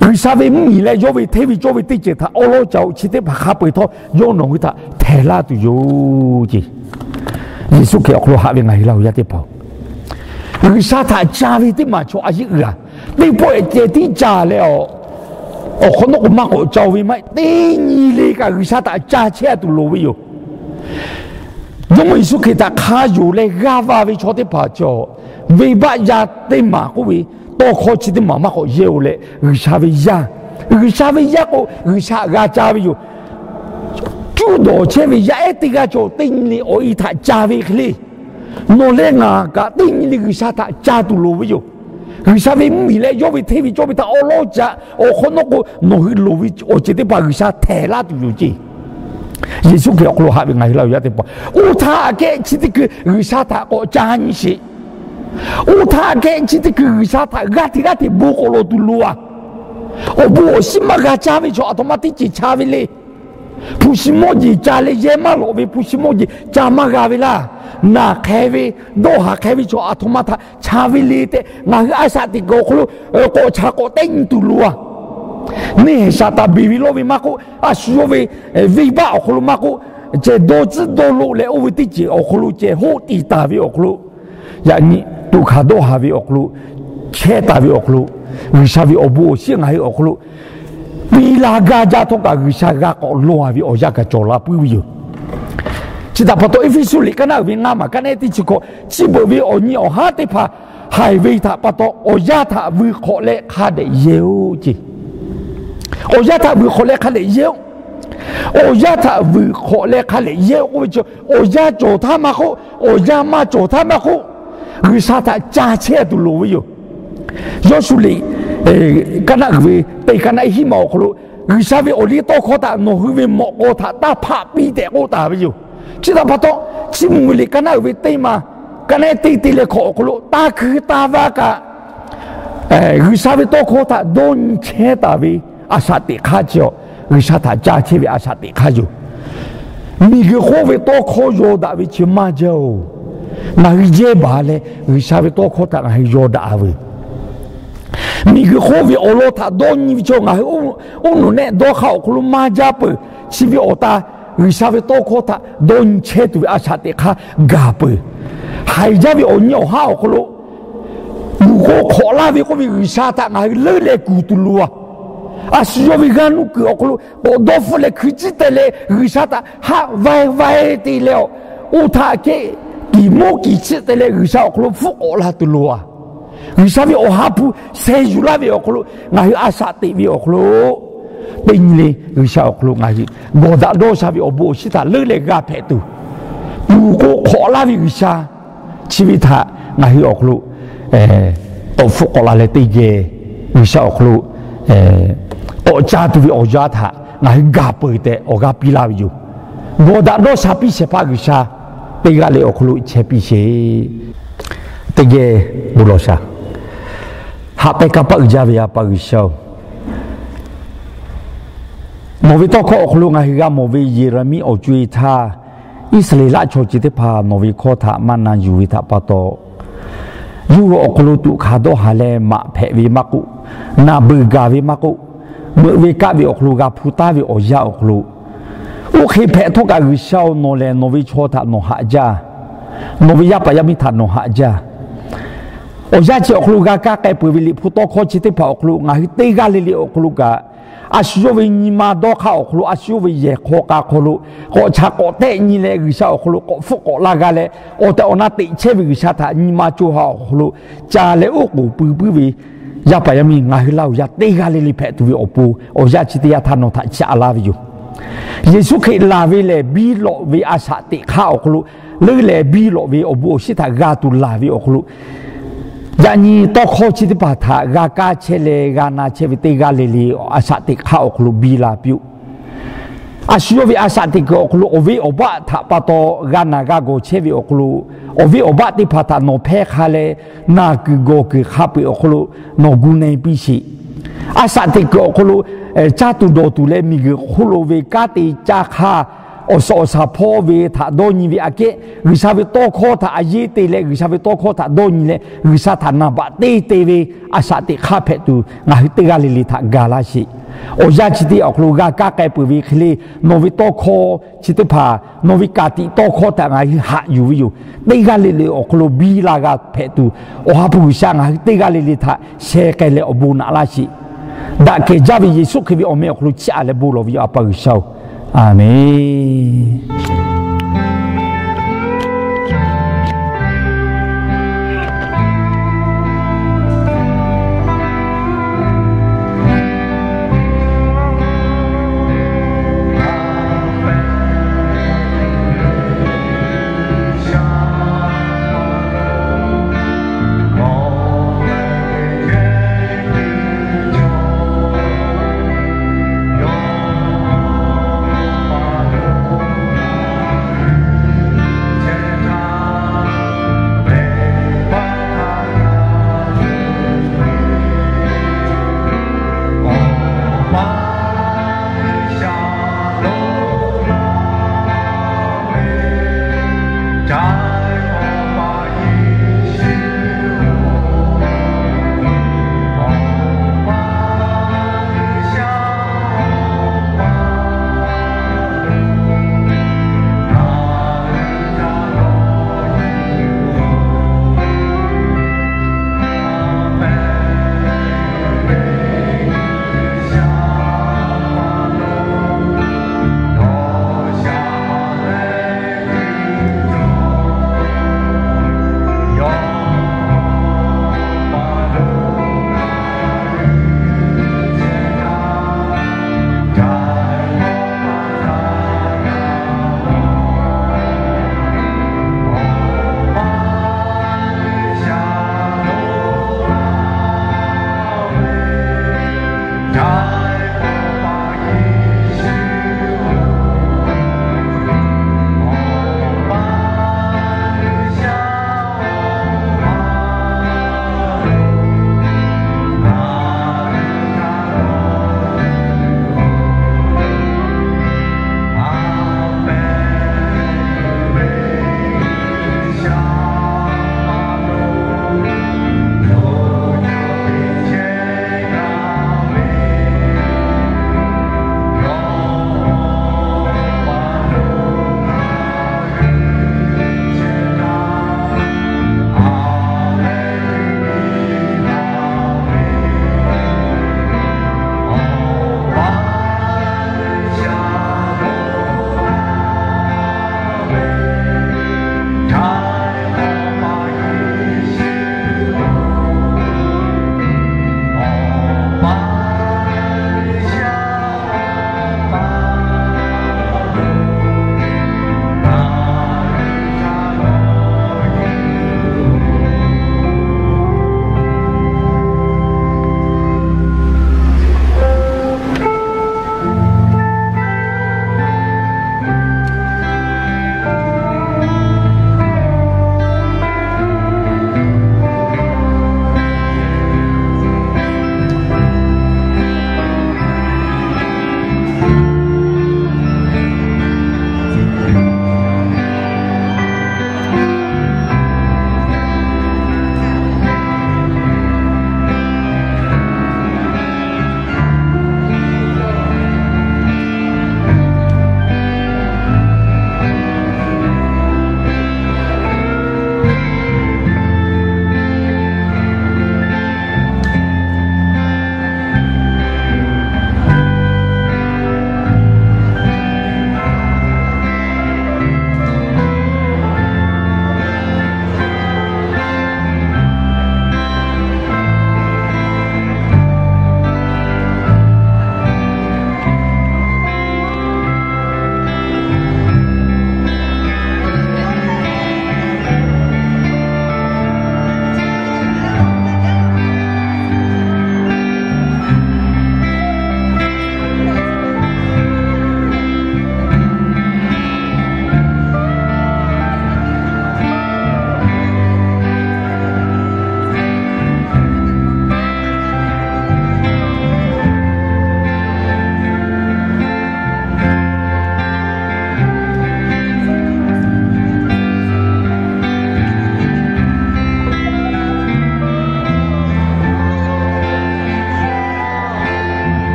G'uiˬsha ve mvuhˇmiˬ leh yawˇ ve hteˇ ve cawˇ ve teˇ ceuˬ htaꞈ awˉ lawˉ ca-oˬ. Chi teˇ hpaˍ hk'a peu-eˬ htawˇ yawˇ nawˬ hui htaꞈ htehˍ laˇ tuˬ yoˬ ceˇ. Yeˍsuˆ Hkriꞈ awˬ hk'aw lo haꞈ ve ngaˬ hui Laˇ huˍ yaˇ teˇ hpaˍ-oˬ, G'uiˬsha htaꞈ ca ve teˇ maˬ chaw a yeˆ g'a, teˇ pawˆ ehˍ ceh tiˉ ca leh, awˬ hk'awꞈ nawˉ k'o maˇ k'awꞈ ca ve maˇ heˆ. Teˇ nyi le kaꞈ G'uiˬsha htaꞈ ca chehˇ tuˬ loˍ ve yoˬ. Jawˇmawˇ Yeˍsuˆ Hkriꞈ htaꞈ hk'a yonˍ leh g'aˇ va ve chaw teˇ hpaˍ cawˬ, venˇbaˆ yaˇ teˇ maˬ k'oˆ ve tawˇ hkawˇ chi teˇ maˬ maˇ k'awꞈ yehˇ-oˬ leh, G'uiˬsha ve yaˇ, G'uiˬsha ve yaˇ k'o G'uiˬsha g'a ca ve yoˬ. Cuˇ dawˬ chehˇ ve yaˇ ehˉ teˇ g'aˇ cawˬ, teˇ nyi le awˬ e htaꞈ ca ve hk'e le, nawˬ leh ngaˬ kaꞈ teˇ nyi le G'uiˬsha htaꞈ ca tuˬ loˍ ve yoˬ. G'uiˬsha ve mvuhˇmiˬ leh yawˇ ve hteˇ ve cawˇ ve htaꞈ awˉ lawˉ ca, awˬ hk'awꞈ nawˉ k'o nawˬ hui loˍ ve awˬ ceuˬ teˇ hpaˍ G'uiˬsha htehˍ laˇ tuˬ yoˬ ceˇ. Yeˍsuˆ Hkriꞈ awˬ hk'aw lo haꞈ ve ngaˬ hui Laˇ huˍ yaˇ teˇ hpaˍ, oˇ htaˇ aꞈ kehˉ chi teˇ hkui G'uiˬsha htaꞈ k'awꞈ ca nyi sheˍ. Oˇ htaˇ aꞈ kehˉ chi teˇ hkui G'uiˬsha htaꞈ g'aˇ hteꞈ g'aˇ hteꞈ bon k'awꞈ lawˬ tuˬ loˍ a. Awˬ bon awˬ shinˉ maˇ g'a caˇ ve chaw aˬ htoꞈ ma teˇ ceuˬ ca ve le. Hpu shi mawˇ jeˬ ca leh yehˇ maˇ lawꞈ ve hpu shi mawˇ jeˬ ca maˇ g'a ve laˇ. Naˬ hk'e ve, dawˇ haˍ hk'e ve chaw aˬ htoꞈ ma htaꞈ ca ve le tehꞈ ngaˬ hui a shaꞈ teꞈ kuiˬ awˬ hk'aw lo k'awꞈ ca k'awꞈ tehˆ nyi tuˬ loˍ a. Neˇ hehˬ Saˍtanˍ beˬ ve lawˇ ve maˇ k'oˆ, a shu yawˇ ve venˇbaˆ awˬ hk'aw lo maˇ k'oˆ, ceh dawˇ tcuhˉ dawˇ loˆ leh oˇ ve teˇ ceuˬ awˬ hk'aw lo ceh hoˆ tiˍ taˍ ve awˬ hk'aw lo, yaꞈ nyi toꞈ hkanˍ dawˇ haˍ ve awˬ hk'aw lo, chehˇ taˍ ve awˬ hk'aw lo, G'uiˬsha ve awˬ bon awˬ shinˉ ngaˬ hui awˬ hk'aw lo piˇ la gaˇ jaˇ htawˇ kaꞈ G'uiˬsha g'a k'awꞈ law a ve awˬ yanˇ gaˬ cawˬ la puiˉ ve yoˬ. Chi htaꞈ pa taw, Eˇfeˇsuꞈ liꞈ kaˉ naˆ uiˍ ve ngaˇ maˬ kaˉ naˆ teˇ chi hkawꞈ, chi beuꞈ ve awˬ nyi awˬ haˉ teˇ hpaˍ haiˬ ve htaꞈ pa taw, awˬ yanˇ htaꞈ vuiˬ hk'awꞈ leh hk'a dehꞈ yehˇ-oˆ ceˇ. Awˬ yanˇ htaꞈ vuiˬ hk'awꞈ leh hk'a dehꞈ yehˇ-oˆ. Awˬ yanˇ htaꞈ vuiˬ hk'awꞈ leh hk'a dehꞈ yehˇ-oˆ k'oˆ ve chi, awˬ yanˇ cawˬ htaˇ maˇ k'oˆ, awˬ yanˇ maˇ cawˬ htaˇ maˇ k'oˆ, G'uiˬsha htaꞈ ca chehˇ tuˬ loˍ ve yoˬ. Yawˇshuˆ liꞈ kaˉ naˆ uiˍ ve teˇ kaˉ naˆ hiˉ maˬ awˬ hk'aw lo, G'uiˬsha ve awˬ liˇ tawˇ hkawˇ htaꞈ nawˬ hui ve mawꞈ k'aw htaꞈ taˇ hpaˆ piˇ tehꞈ k'oˆ taˍ ve yoˬ. Chi htaꞈ pa taw, Chiˇ mvuh ve liꞈ kaˉ naˆ uiˍ ve teˇ maˬ, kaˉ naˆ teˇ te leh hkawꞈ awˬ hk'aw lo taˇ hkui taˇ vaˇ kaꞈ, G'uiˬsha ve tawˇ hkawˇ htaꞈ dawˇ nyi chehˇ taˍ ve a shaꞈ teꞈ hk'aˇ chi, G'uiˬsha htaꞈ ca chehˇ ve a shaꞈ teꞈ hk'aˇ yoˬ. Miˬguiˬ hk'oˆ ve tawˇ hkawˇ yaw daꞈ ve chi maˇ jaˇ-oˬ. Ngaˬ hui jehˇ baˬ leh G'uiˬsha ve tawˇ hkawˇ htaꞈ ngaˬ hui yaw daꞈ ve, miˬguiˬ hk'oˆ ve awˬ lawn htaꞈ dawˇ nyi ve chaw ngaˬ hui oˇ nawˬ nehˆ dawˇ hk'aˇ awˬ hk'aw lo maˇ jaˇ peuˬ. Chi ve awˬ ta G'uiˬsha ve tawˇ hkawˇ htaꞈ dawˇ nyi chehˇ tuˬ ve a shaꞈ teꞈ hk'aˇ gaˬ peuˬ. Haiˬ jaˇ ve awˬ nyi awˬ haˉ awˬ hk'aw lo Tuˍ k'o hk'awꞈ laˇ ve k'oˆ ve G'uiˬsha htaꞈ ngaˬ hui leuˉ leh kuˬ tuˬ loˬ a. A shu yawˇ ve g'aˇ nuˇ kuiˬ awˬ hk'aw lo k'awꞈ dawˇ hpfuhˆ leh hkui ciˉ te leh G'uiˬsha htaꞈ haˆ vaiˇ vaiˇ te leh, oˇ htaꞈ kehˉ kiˍ moˉ kiˍ chiˆ te leh G'uiˬsha awˬ hk'aw lo hpfuhˆ k'awꞈ la tuˬ loˬ a. G'uiˬsha ve awˬ ha hpu sheh yuˬ laˇ ve awˬ hk'aw lo ngaˬ hui a shaꞈ teꞈ ve awˬ hk'aw lo teˇ nyi le G'uiˬsha awˬ hk'aw lo ngaˬ hui gawˬ daꞈ dawˇ sha ve awˬ bon awˬ shinˉ htaꞈ leuˉ leh g'a hpehꞈ tuˬ, tuˍ k'o hk'awꞈ laˇ ve G'uiˬsha chi ve htaꞈ ngaˬ hui awˬ hk'aw lo tawꞈ hpfuhˆ k'awꞈ la leh teˇ geh G'uiˬsha awˬ hk'aw lo k'awꞈ ca tuˬ ve awˬ yanˇ htaꞈ ngaˬ hui gaˬ peuˬ tehꞈ awˬ g'aˇ piˇ laˇ ve yoˬ. Gawˬ daꞈ dawˇ sha piˇ shehˍ hpaˇ G'uiˬsha teˇ g'aˇ le awˬ hk'aw lo chehˇ piˇ sheˍ. Teˇ geh bon lawˬ shaˍ. Haꞈ pehnˇ kanˇ paˆ uiˍ jaˇ ve A pa G'uiˬsha-oˬ, nawˬ ve tawˇ hkawˇ awˬ hk'aw lo ngaˬ hui g'a mawˬ ve Yeˍraˍmiˆ awˬ co-e htaˇ, Iˉsaˍreˍlaˆ chaw chi teˇ hpaˍ nawˬ ve hkawˇ htaꞈ maˇ na yuˬ ve htaꞈ pa taw, yawˇ hui awˬ hk'aw lo tuꞈ hkanˍ dawˇ haˍ leh maꞈ hpehꞈ ve maˇ k'oˆ, naˬ beuˬ gaˬ ve maˇ k'oˆ, meuꞈ ve kaˆ ve awˬ hk'aw lo g'a hpu taˉ ve awˬ yanˇ awˬ hk'aw lo, oˇ hk'e hpehꞈ htawˇ kaꞈ G'uiˬsha-oˬ, nawˬ lehˬ nawˬ ve chaw htaꞈ nawˬ haꞈ jaˇ. Nawˬ ve yaˇ paˍ yaˇ miˇ htaꞈ nawˬ haꞈ jaˇ. Awˬ yanˇ chi awˬ hk'aw lo g'a kaˇ k'ai peuˬ ve Liꞈ hpu tawˇ hkawˇ chi teˇ hpaˍ awˬ hk'aw lo ngaˬ hui teˇ g'aˇ le le awˬ hk'aw lo kaꞈ, a shu yawˇ ve nyi ma dawˇ hk'aˇ awˬ hk'aw lo, a shu yawˇ ve yehˬ hk'aw k'a hk'aw lo k'awꞈ chaꞈ k'awꞈ tehˆ nyi leh G'uiˬsha awˬ hk'aw lo k'awꞈ hpfuhˆ k'awꞈ la g'a leh, awˬ tehˬ awˬ na teꞈ chehˇ ve G'uiˬsha htaꞈ nyi ma co ha awˬ hk'aw lo ca leh oˉ k'oˍ pui puiˉ ve yaˇ paˍ yaˇ miˇ ngaˬ hui laˇ awˬ yanˇ teˇ g'aˇ le le hpehꞈ tuˬ ve awˬ pon, awˬ yanˇ chi teˇ yanˇ htaˇ nawˬ htaꞈ chiˇ aꞈ laˇ ve yoˬ. Yeˍsuˆ Hkriꞈ laˬ ve lehˬ biˇ lawꞈ ve a shaꞈ teꞈ hk'aˇ awˬ hk'aw lo, leuˉ leh biˇ lawꞈ ve awˬ bon awˬ shinˉ htaꞈ g'a tuˬ laˬ ve awˬ hk'aw lo, yaꞈ nyi tawˇ hkawˇ chi teˇ hpaˍ htaꞈ g'a kaˇ chehˇ leh g'a na chehˇ ve teˇ g'aˇ le le a shaꞈ teꞈ hk'aˇ awˬ hk'aw lo biˇ la piˇ-oˆ. A shu yawˇ ve a shaꞈ teꞈ kuiˬ awˬ hk'aw lo awˬ venˇ awˬ baˆ htaꞈ pa taw g'a naˬ g'a gawˬ chehˇ ve awˬ hk'aw lo, awˬ venˇ awˬ baˆ teˇ hpaˍ htaꞈ nawˬ hpehˇ hk'a leh, naˬ kuiˬ gawˬ kuiˬ hk'a peu-eˬ awˬ hk'aw lo nawˬ gu na-e piˇ sheˍ. A shaꞈ teꞈ kuiˬ awˬ hk'aw lo caˇ tuˬ dawˬ tuˬ leh miˬguiˬ hk'oˆ lo ve kanˉ te caˇ hk'aˇ, awˬ suhˍ awˬ shaˍ hpawˇ ve htaꞈ dawˇ nyi ve aꞈ kehˉ, G'uiˬsha ve tawˇ hkawˇ htaꞈ a yeˇ te leh G'uiˬsha ve tawˇ hkawˇ htaꞈ dawˇ nyi leh G'uiˬsha htaꞈ naˍ baꞈ te te ve a shaꞈ teꞈ hk'aˇ hpehꞈ tuˬ ngaˬ hui teˇ g'aˇ le le htaꞈ ga laˇ sheˍ. Awˬ yanˇ chi teˇ yanˇ awˬ hk'aw lo g'a kaˇ k'ai peuˬ ve hk'e le, nawˬ ve tawˇ hkawˇ chi teˇ hpaˍ, nawˬ ve ka tiꞈ tawˇ hkawˇ htaꞈ ngaˬ hui haꞈ yuˬ ve yoˬ. Teˇ g'aˇ le le awˬ hk'aw lo biˇ la g'a hpehꞈ tuˬ, Awˬ ha hpu G'uiˬsha ngaˬ hui teˇ g'aˇ le le htaꞈ sheh k'ai leh awˬ bon naꞈ laˇ sheˍ. Daꞈ kehˬ jaˇ ve Yeˍsuˆ Hkriꞈ ve awˬ meh awˬ hk'aw lo chiˇ aꞈ leh bon lawˬ ve yoˬ, A pa G'uiˬsha-oˬ, Aˍmenˍ.